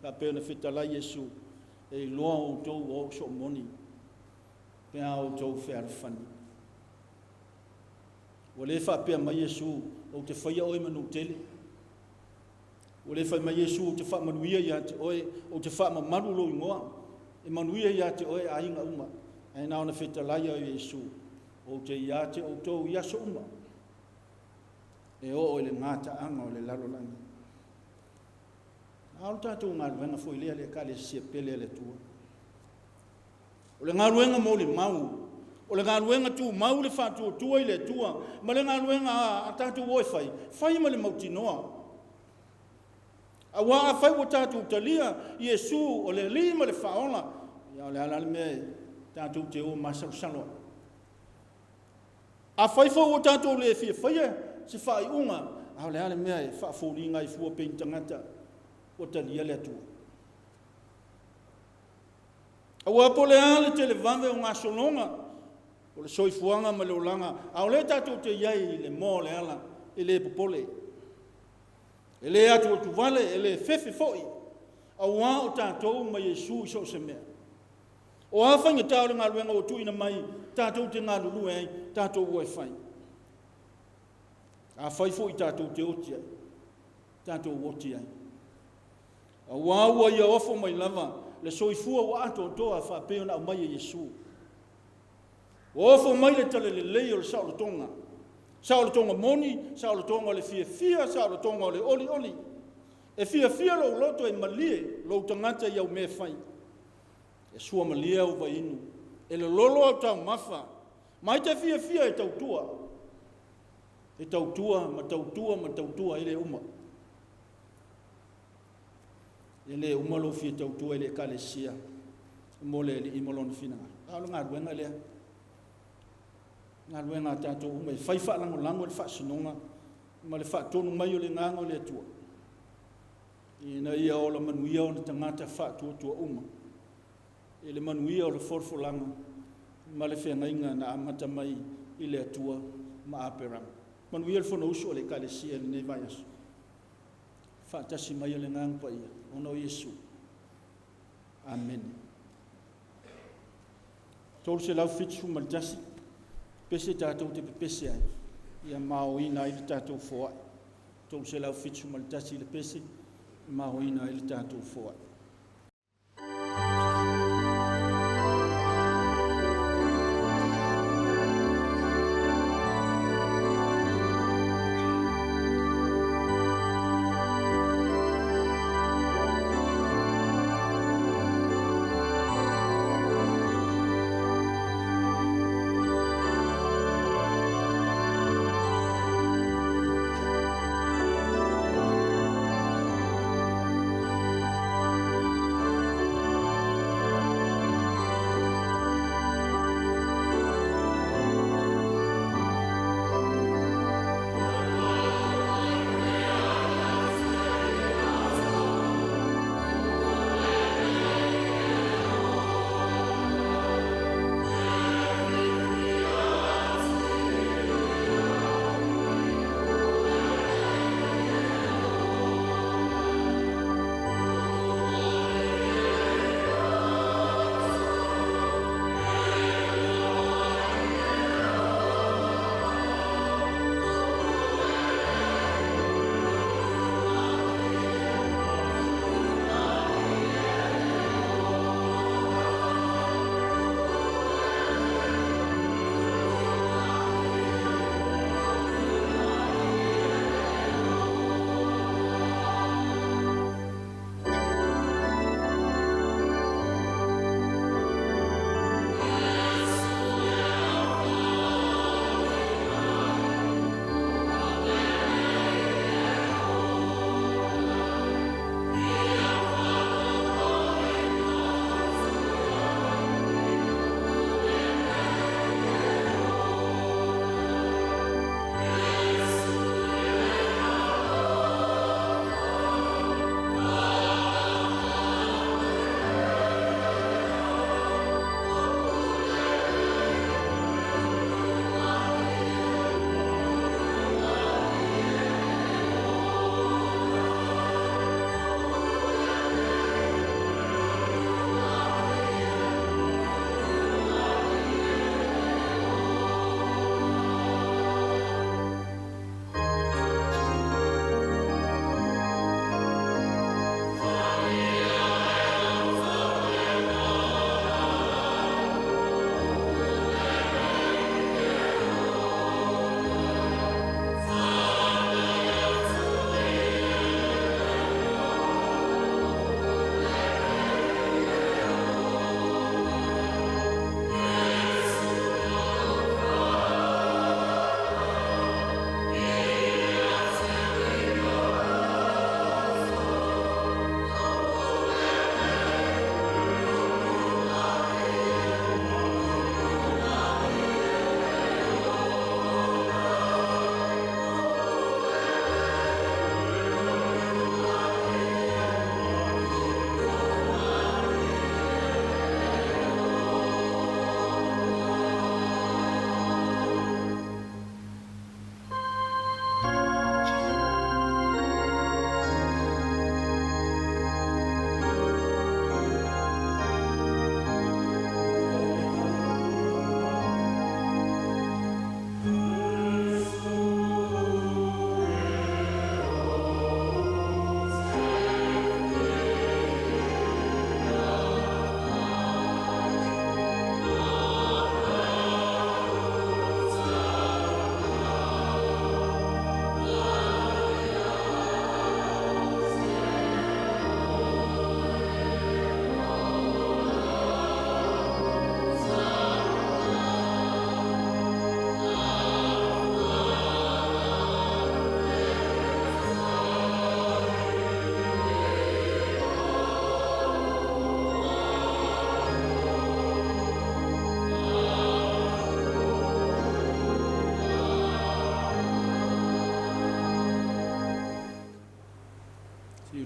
faapea ona fetalai Iesu, e iloa outou ua oo soomoni pe a outou fealofani. Ua le faapea mai Iesu, ou te faia oe manutele. Ua le fai mai Iesu, ou te faamanuia ia te oe, ou te faamamalu lou igoa, e manuia ia te oe aiga uma. Ae na ona fetalai o Iesu, ou te ia te outou i aso uma, e oo i le gataaga o le lalolagi. A o le tatou galuega foi lea le Ekalesia pele a le Atua. O le galuega molimau, o le galuega tumau le faatuatua i le Atua, ma le galuega a tatou o e fai, fai ma le mautinoa. Auā afai ua tatou talia Iesu o le Alii ma le Faaola, ia o le a la le mea e tatou te o masalosalo ai? Afai foi ua tatou le fia faia se faaiuga, a o le a le mea e faafoliga ai fua pei ni tagata ua talia le Atua? Aua po o le a le televave o gasologa o le soifuaga ma le olaga, a o lea tatou te i ai i le moa o le ala, e le popole, e le atuatuvale, e le fefe foi, auā o tatou ma Iesu i so o se mea. O a faigata o le galuega ua tuuina mai tatou te galulue ai, tatou o e fai. Afai foi tatou te oti ai, tatou oti ai. Auā ua ia ofo mai lava le soifua ua atoatoa faapea ona aumai e Iesu. Ua ofo mai le talalelei o le saolotoga, saolotoga moni, saolotoga o le fiafia, saolotoga o le olioli. E fiafia lou loto e malie lou tagata i au mea e fai. E suamalie au vainu, e lololo au taumafa, mai te fiafia e tautua. E tautua ma tautua ma tautua e le uma. E le uma lou fia tautua i le Ekalesia mo le Alii ma lona finagalo. A o le galuega lea, galuega a tatou uma e fai faalagolago i le faasinoga ma le faatonu mai o le agaga o le Atua, ina ia ola manuia ona tagata faatuatua uma i le manuia o le folafolaga ma le feagaiga na amata mai i le Atua ma Aperamo. Manuia le Fonousu a le Ekalesia i lenei vaiaso. Faatasi mai o le Agaga Paia, ona o Iesu. Amene. 371, pese tatou te pepese ai, ia maoina ai le tatou foai. 371 le pese, maoina ai le tatou foai.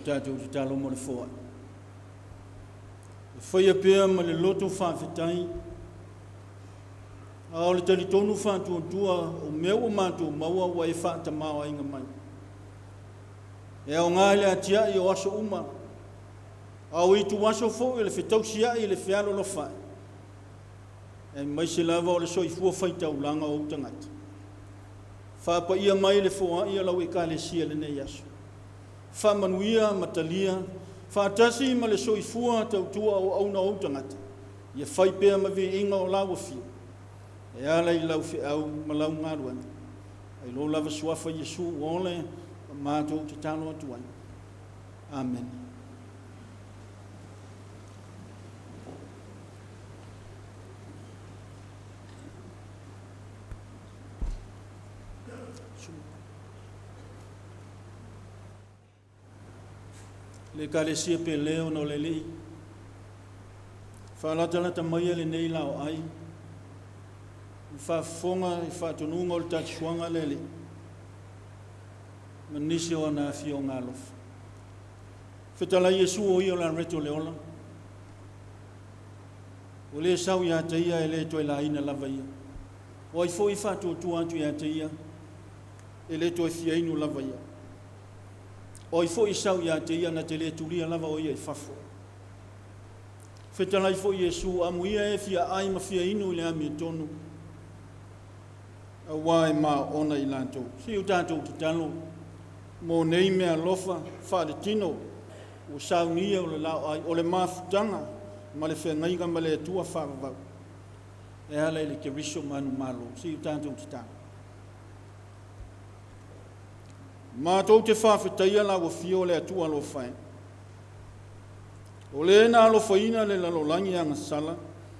tatou tatalo mo le foai. E faia pea ma le loto faafetai, a o le talitonu faatuatua o mea ua matou maua ua e faatamaoaiga mai. E aoga i le atiae o aso uma, a o ituaso foi o le fetausiai i le fealolofa'i, aemaise lava o le soifua faitaulaga o ou tagata. Faapaia mai le foai a lau Ekalesia i lenei aso. Faamanuia ma talia, faatasi ma le soifua tautua auauna o ou tagata, ia fai pea ma viiga o lau afio, e ala i lau feau ma lau galuega. Ai lou lava suafa Iesu ua ola e matou tatalo atu ai. Amene. Le Ekalesia pele ona o le Alii, faalatalata maia lenei laoai, i faafofoga i faatonuga o le tatusuaga a le Alii, ma nisi o ana afioga alofa. Fetalai Iesu o ia o le areto o le ola, ua le sau ia te ia e le toe laina lava ia. O ai foi faatuatua atu ia te ia, e le toe fia inu lava ia. O ai foi sau ia te ia na te le tulia lava o ia i fafo. Fetalai foi Iesu, amuia e fia ai ma fia inu i le amiotonu, auā e maoona i latou. Se i o tatou tatalo mo nei mea alofa faaletino ua saunia o le laoai, o le mafutaga ma le feagaiga ma le Atua faavavau e ala i le Keriso manumalo. Se i o tatou tatalo. Matou te faafetaia lau afio o le Atua alofa e. O le na alofaina le lalolagi agasala,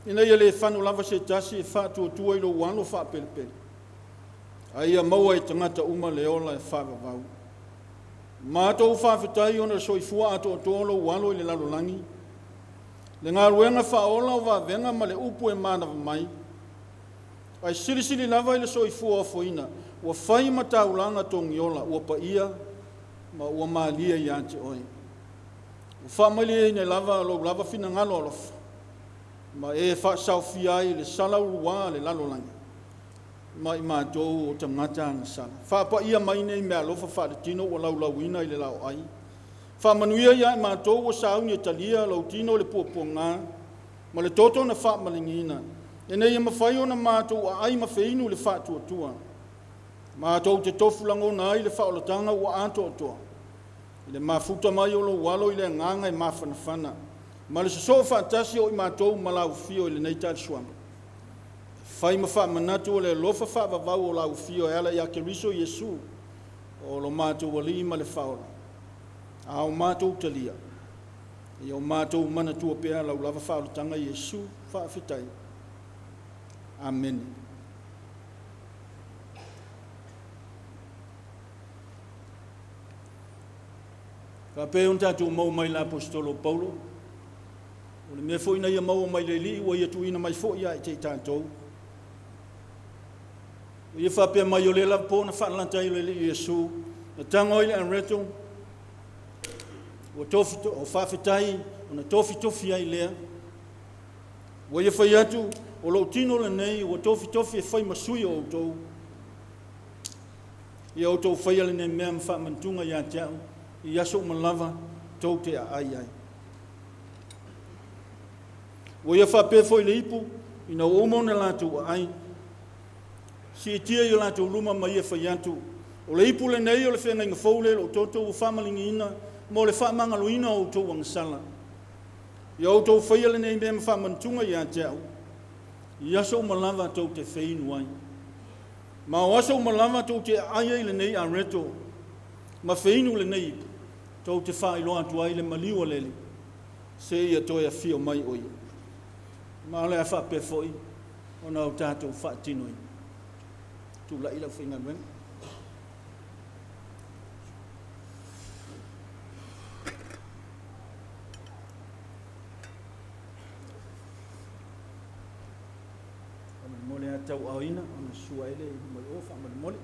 ina ia le fano lava se tasi e faatuatua i lou alo faapelepele, a ia maua e tagata uma le ola e faavavau. Matou faafetai ona soifua atoatoa lou alo i le lalolagi, le galuega faaola o vavega ma le upu e manava mai, Ae silisili lava i le soifua ofoina, ua fai ma taulaga togiola, ua paia ma ua malie ia te oe. Ua faamalieina lava lou lava finagalo alofa, ma e faasaofia ai le salauluā le lalolagi, ma i matou o tagata agasala. Faapaia mai nei meaalofa faaletino ua laulauina i le laoai. Faamanuia ia i matou ua sauni e talia lou tino i le puapuaga, ma le toto na faamaligiina, ina ia mafai ona matou aai ma feinu i le faatuatua. Matou te tofu lagona ai le faaolataga ua atoatoa, i le mafuta mai o lou alo i le agaga e mafanafana, ma le sosoo faatasi o i matou ma lau afio i lenei talisoaga. E fai ma faamanatu o le alofa faavavau o lau afio e ala ia Keriso Iesu, o lo matou Alii ma le Faaola, a o matou talia, Ia o matou manatua pea lau lava faaolataga Iesu, faafetai. Amene. Faapea ona tatou maua mai le Aposetolo Paulo, o le mea foi na ia maua mai le Alii ua ia tuuina mai foi ia te i tatou. Ua ia faapea mai o lea lava po na faalalata ai le Alii Iesu, na tago ai le areto, Ua tofi, o faafetai ona tofitofi ai lea. Ua ia fai atu, o lou tino lenei ua tofitofi e fai ma sui o outou. Ia outou faia lenei mea ma faamanatuga ia te au, i aso uma lava tou te aai ai. Ua ia faapea foi le ipu, ina ua uma ona latou aai, siitia i o latou luma ma ia fai atu, O le ipu lenei o le feagaiga fou lea i lou toto ua faamaligiina mo le faamagaloina o outou agasala. Ia outou faia lenei mea ma faamanatuga ia te au, i aso uma lava tou te feinu ai. Ma o aso uma lava tou te aai ai lenei areto ma feinu lenei ipu, tou te faailoa atu ai le maliu a le Alii, seia toe afio mai o ia. Ma o le a faapea foi ona o tatou faatinoina. Tulai lau faigaluega. Faamolemole a tauaaoina ona sua ai le mai o faamolemole.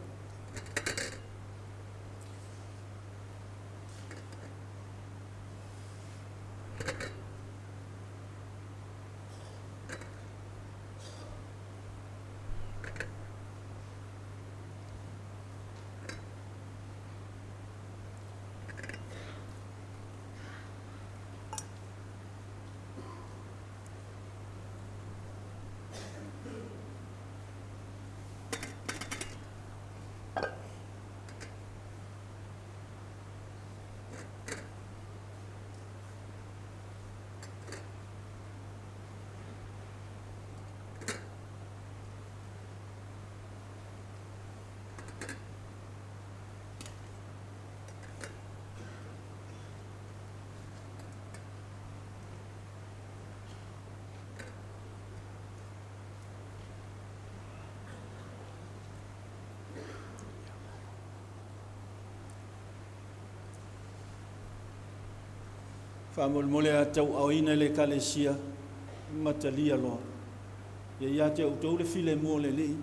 Faamolemole a tauaaoina le ekalesia ma talia loa. Ia ia te outou le filemu o le Alii,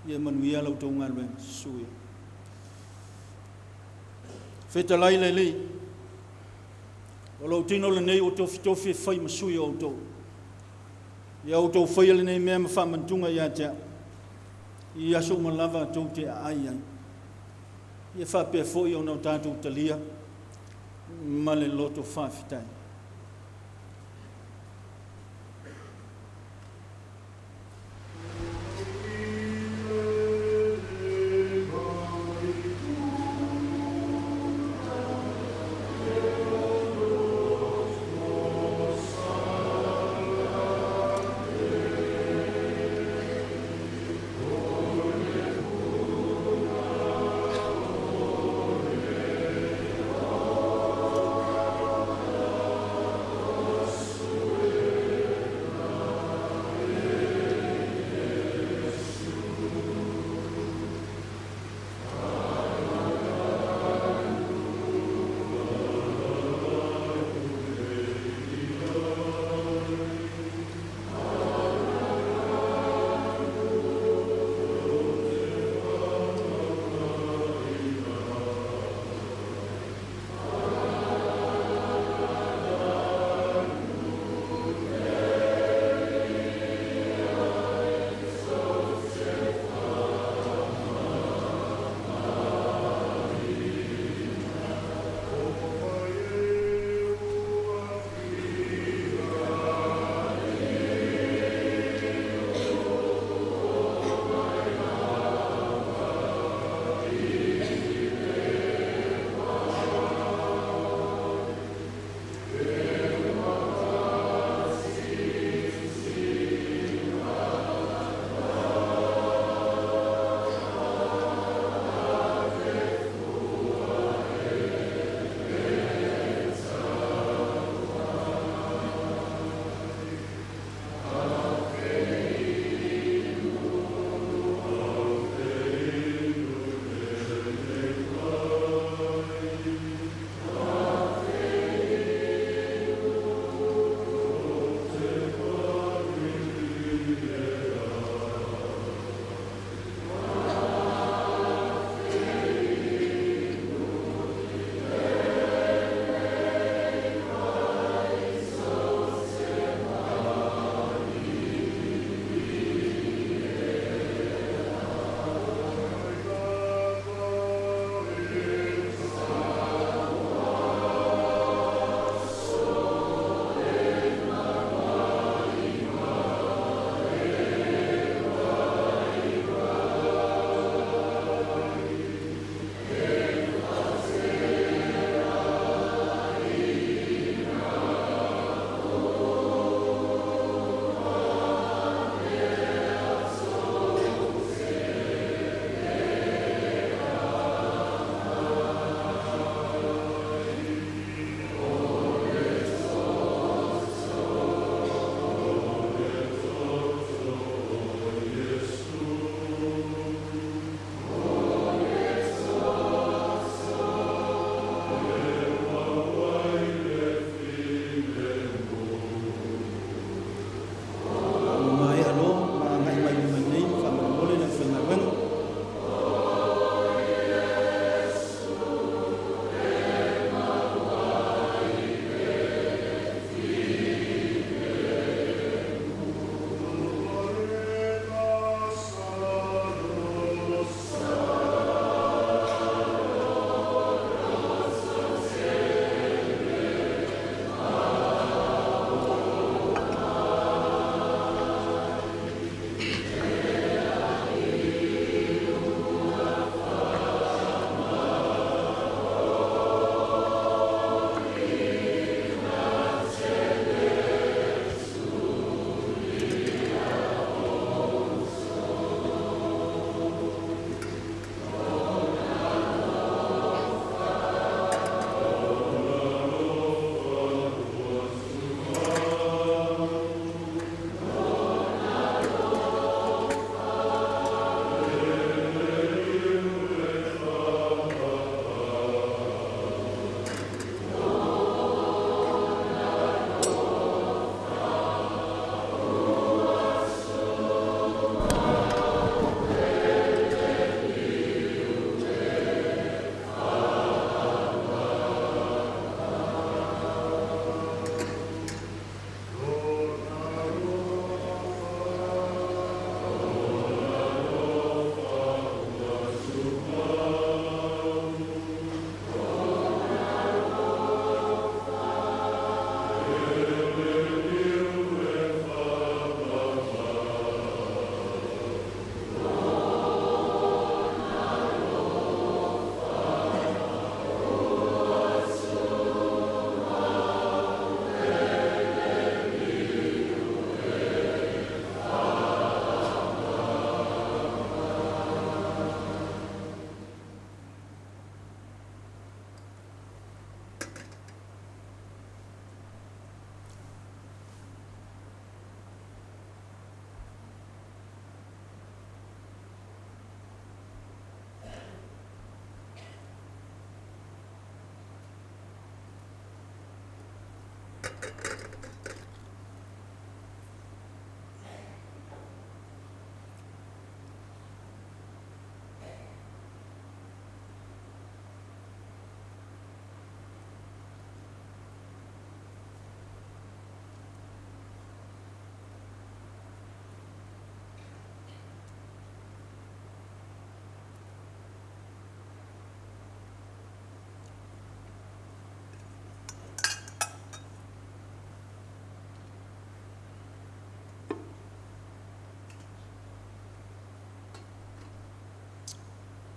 ia manuia la outou galuega. Susu ia. Fetalai le Alii, o lou tino lenei ua tofitofi e fai ma sui o outou. Ia outou faia lenei mea ma faamanatuga ia te au, i aso uma lava tou te aai ai. Ia faapea foi ona o tatou talia ma le loto faafetai.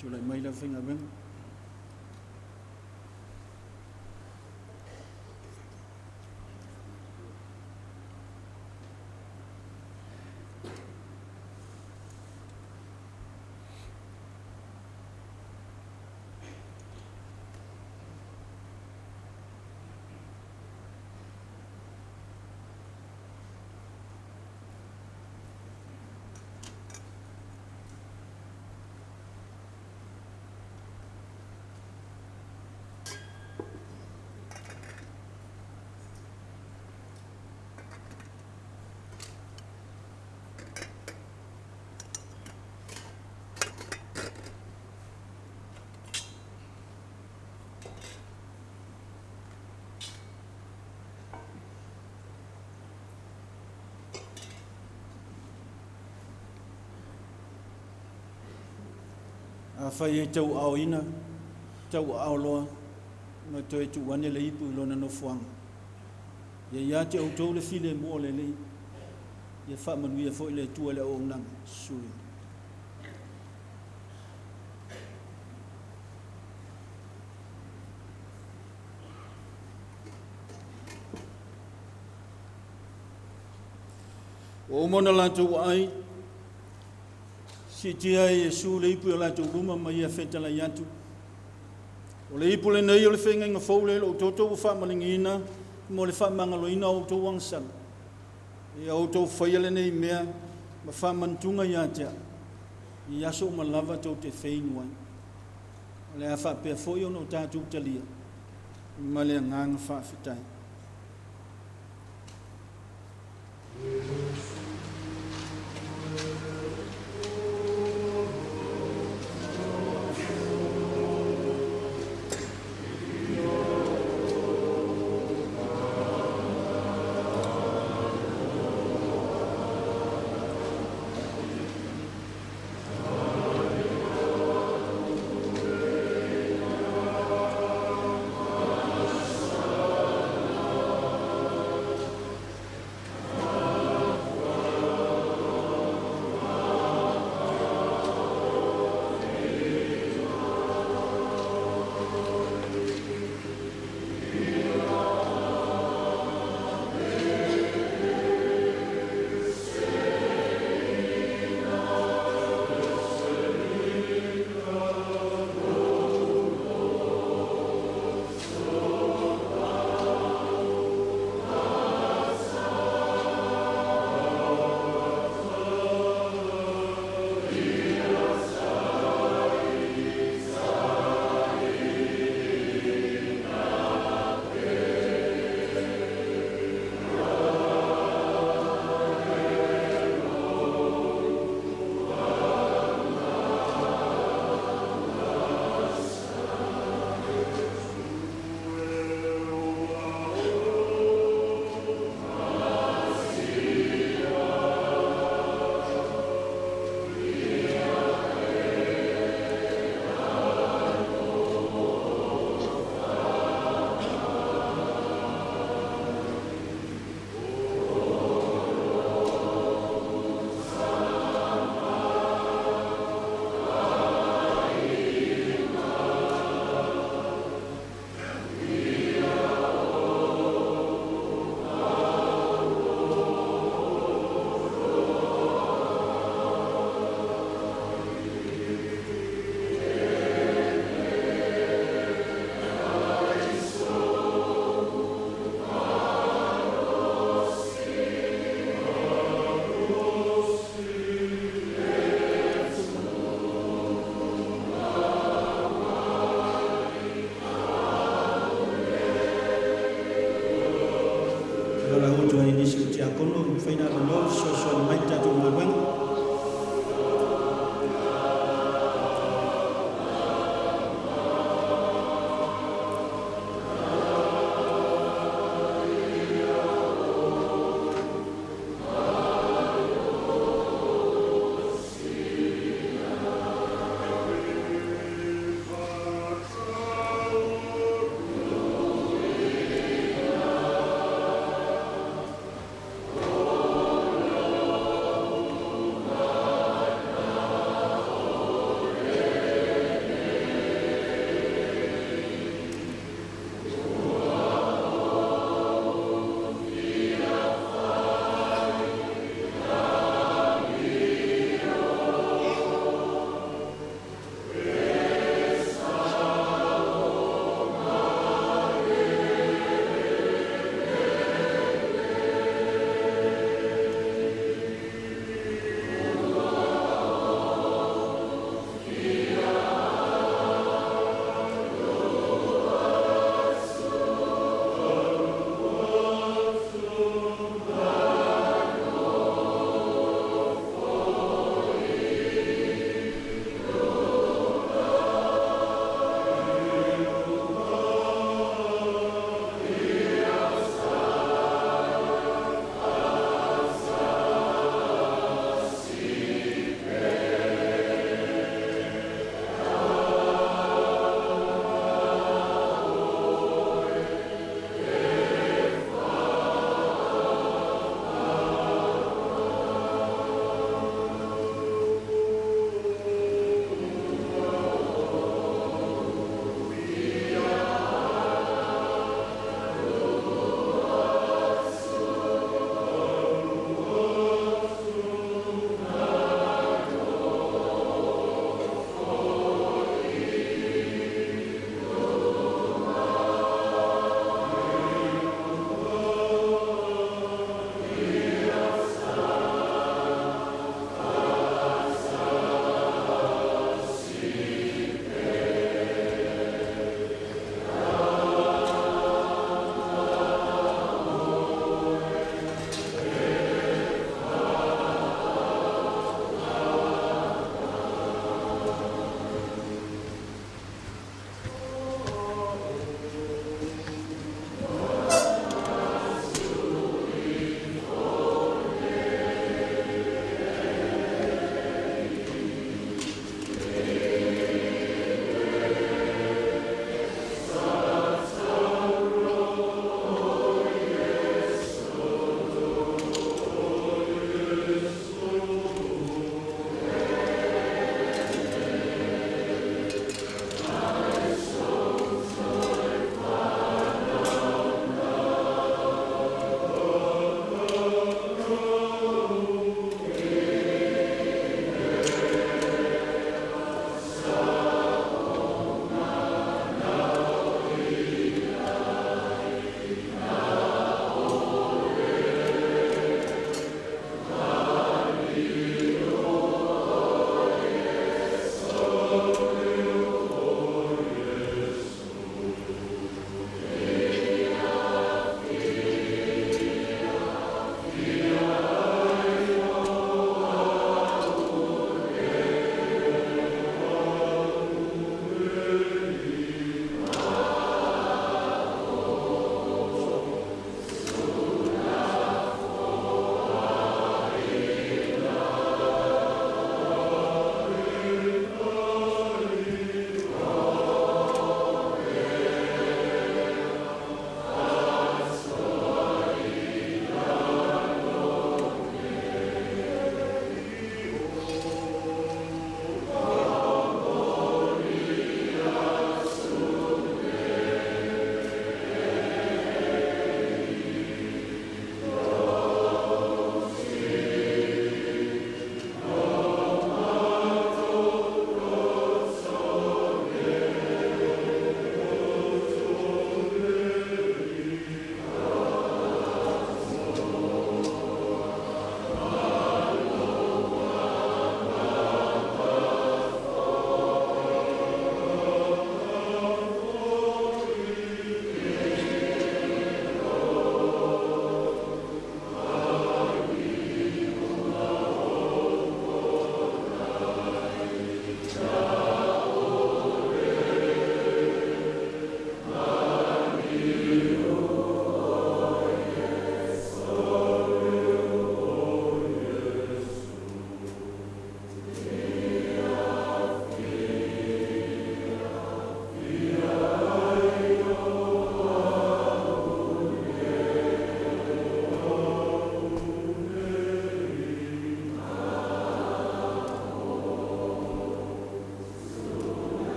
Tulai mai le aufaigaluega. Afai e tauaaoina, tauaao loa, ma toe tuu ane le ipu i lona nofoaga. Ia ia te outou le filemu o le Alii, ia faamanuia foi le Atua i le auaunaga. Sui. Ua uma ona latou ai, siitia e Iesu le ipu i o latou luma ma ia fetalai atu. O le ipu lenei o le feagaiga fou lea i lou toto ua faamaligiina mo le faamagaloina o outou agasala. Ia outou faia lenei mea ma faamanatuga ia te au, i aso uma lava tou te feinu ai. O le a faapea foi ona o tatou talia ma le agaga faafetai. Tiakono ua mafai ona avanoa e fesoasoani mai i le tatou galuega.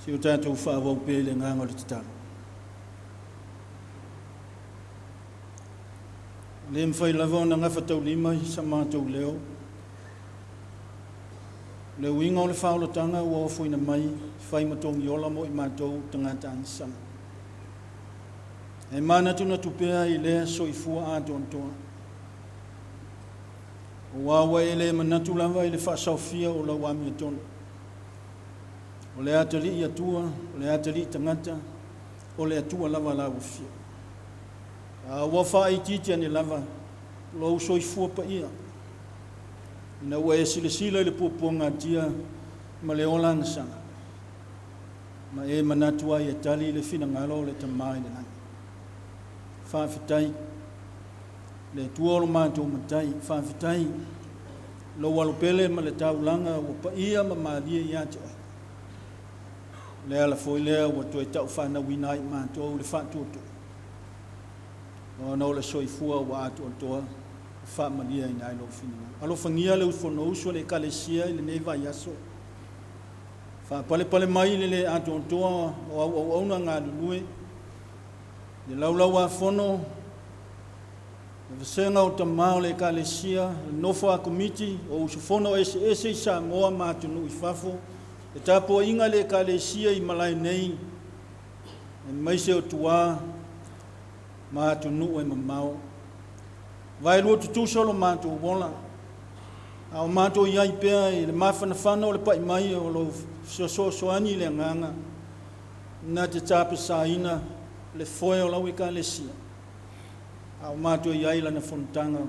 Se o tatou faaauau pea i le agaga o le tatalo. E le mafai lava ona gafataulima i sa matou leo. Le uiga o le faaolataga ua ofoina mai fai ma togiola mo i matou tagata agasala. E manatunatu pea i lea soifua atoatoa. Aua ua e le manatu lava i le faasaofia o lau amiotonu. O le atalii Atua, o le atalii tagata, o le Atua lava la ua fia. A ua faaitiiti ane lava lou soifua paia, ina ua e silasila i le puapuagatia ma le ola agasala, ma e manatu ai e tali le finagalo o le Tama i le lagi. Faafetai, le Atua o lo matou Matai, faafetai lou alopele ma le taulaga ua paia ma malie ia te oe. Le ala foi lea ua toe taufanauina ai matou le faatuatua, ona o le soifua ua atoatoa faamaliaina ai lou finagalo. Alofagia le Fonousu a le Ekalesia i lenei vaiaso. Faapalepale mai le le atoatoa o au auauna galulue, le laulauafono, le vasega o tamā o le Ekalesia, le nofo a komiti o usufono eseese i Samoa ma atunuu i fafo, le tapuaiga a le Ekalesia i malae nei, aemaise o tuā ma atunuu e mamao. Vaelua tutusa o lo matou ola, a o matou i ai pea i le mafanafana o le pai mai o lou fesoasoani i le agaga, na te tapasaina le foe o lau Ekalesia, a o matou i ai lana fonotaga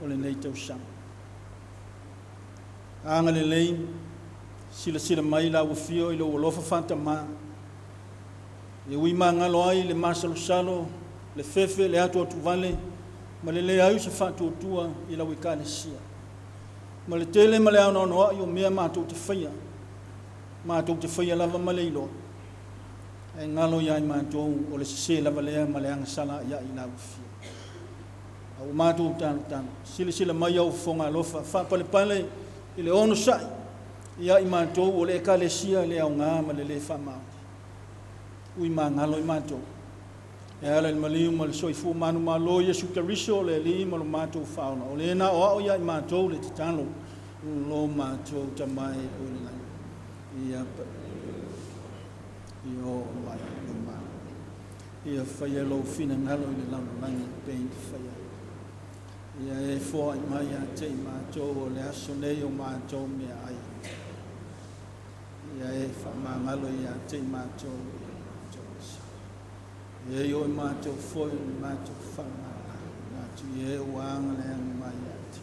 o lenei tausaga. Agalelei, silasila mai lau afio i lou alofa faatamā, e ui magalo ai le masalosalo, le fefe, le atuatuvale, ma le leai o se faatuatua i lau Ekalesia. Ma le tele ma le anoanoai o mea matou te faia, matou te faia lava ma le iloa, ae galo ia i matou o le sese lava lea ma le agasala ia i lau afio. A ua matou talotalo, silasila mai au fofoga alofa, faapalepale i le onosai ia i matou o le Ekalesia le aoga ma le le faamaoni. Ui magalo i matou. E ala i le maliu ma le soifua manumalo Iesu Keriso le Alii ma lo matou faaola. O le na o ao ia i matou le tatalo, lo matou Tama e o i le lagi. Ia ia oo mai lo malo. Ia faia lou finagalo i le lalolagi e pei ona faia. Ia e foai mai ia te i matou o le aso nei o matou meaai. Ia e faamagalo ia te i matou i o matou sa. Ia e o i matou foi o le matou faamala. Atu i e ua agaleaga mai ia te.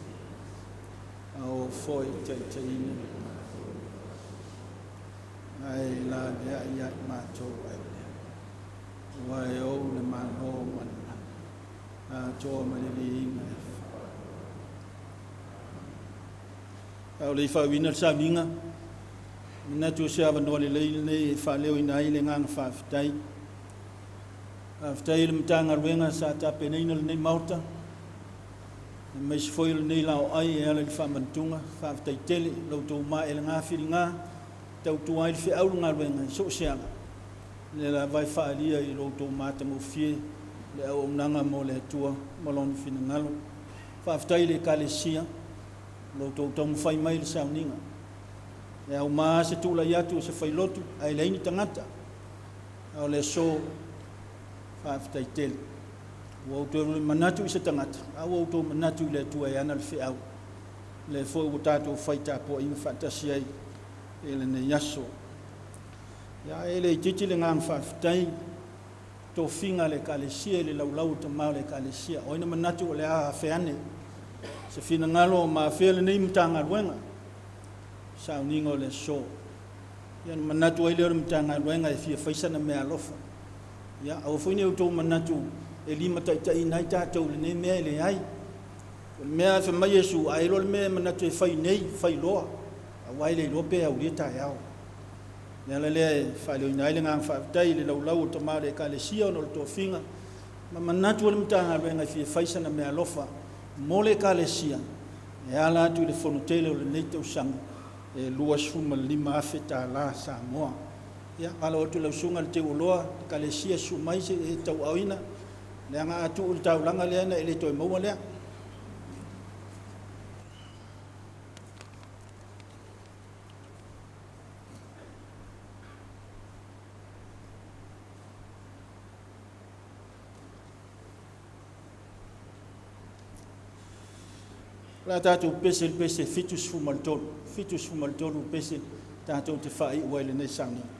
A o foi taitaiina le malo. Ae la vea ia i matou ai lea. Ua e ou le malo ma le mana. Atoa ma le viiga e fa. A o le i faauiina le sauniga, manatu o se avanoa lelei lenei e faaleoina ai le agaga faafetai. Faafetai i le Matagaluega sa tapenaina lenei Maota, aemaise foi o lenei laoai e ala i le faamanatuga. Faafetai tele i la outou maelegafiliga tautua ai le feau le galuega i so o se ala. Lea lava e faaalia i lo outou matagofie le auaunaga mo le Atua ma Lona finagalo. Faafetai i le Ekalesia lo outou taumafai mai i le sauniga. E auma se tulai atu o se failotu ae leai ni tagata. A o le aso, faafetai tele. Ua outou manatu i se tagata, a ua outou manatu i le Atua e ana le feau. Lea foi ua tatou fai tapuaiga faatasi ai i lenei aso. Ia, e le itiiti le agaga faafetai tofiga a le Ekalesia i le laulau o tamā o le Ekalesia. O ai na manatu o le a afe ane se finagalo o ma afea lenei Matagaluega, sauniga o le aso. Ia, na manatu ai lea o le Matagaluega e fia fai sana meaalofa. Ia, aua foi ne i outou manatu e limataitaiina ai tatou i lenei mea e leai. O le mea e fai mai Iesu, a e iloa le mea e manatu e fai nei, fai loa, aua e le iloa pe aulia taeao. O le ala lea e faaleoina ai le agaga faafetai i le laulau o tamā o le Ekalesia ona o le tofiga ma manatu o le Matagaluega e fia fai sana meaalofa mo le Ekalesia e ala atu i le fonotele o lenei tausaga. e $25,000 tālā Samoa. Ia, malo atu lau susuga le teuoloa, ekalesia susu mai se e tauaaoina, leaga a tuu i le taulaga lea na e le toe maua lea. O le a tatou pese i le pese 73, 73 pese tatou te faaiu ai lenei sauniga.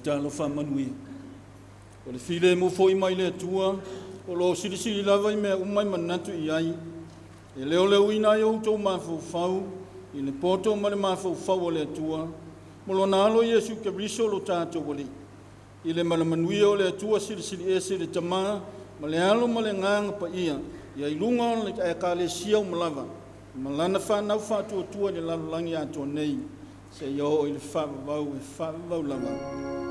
tatalo faamanuia. O le filemu foi mai le Atua, o lo o silisili lava i mea uma e manatu i ai, e leoleoina ai outou mafaufau i le poto ma le mafaufau o le Atua, ma lona alo Iesu Keriso lo tatou Alii. I le malamanuia o le Atua silisili ese le Tamā ma le Alo ma le Agaga Paia, ia i luga o le Ekalesia uma lava, ma lana fanau faatuatua i le lalolagi atoa nei, seia oo i le faavavau e faavavau lava.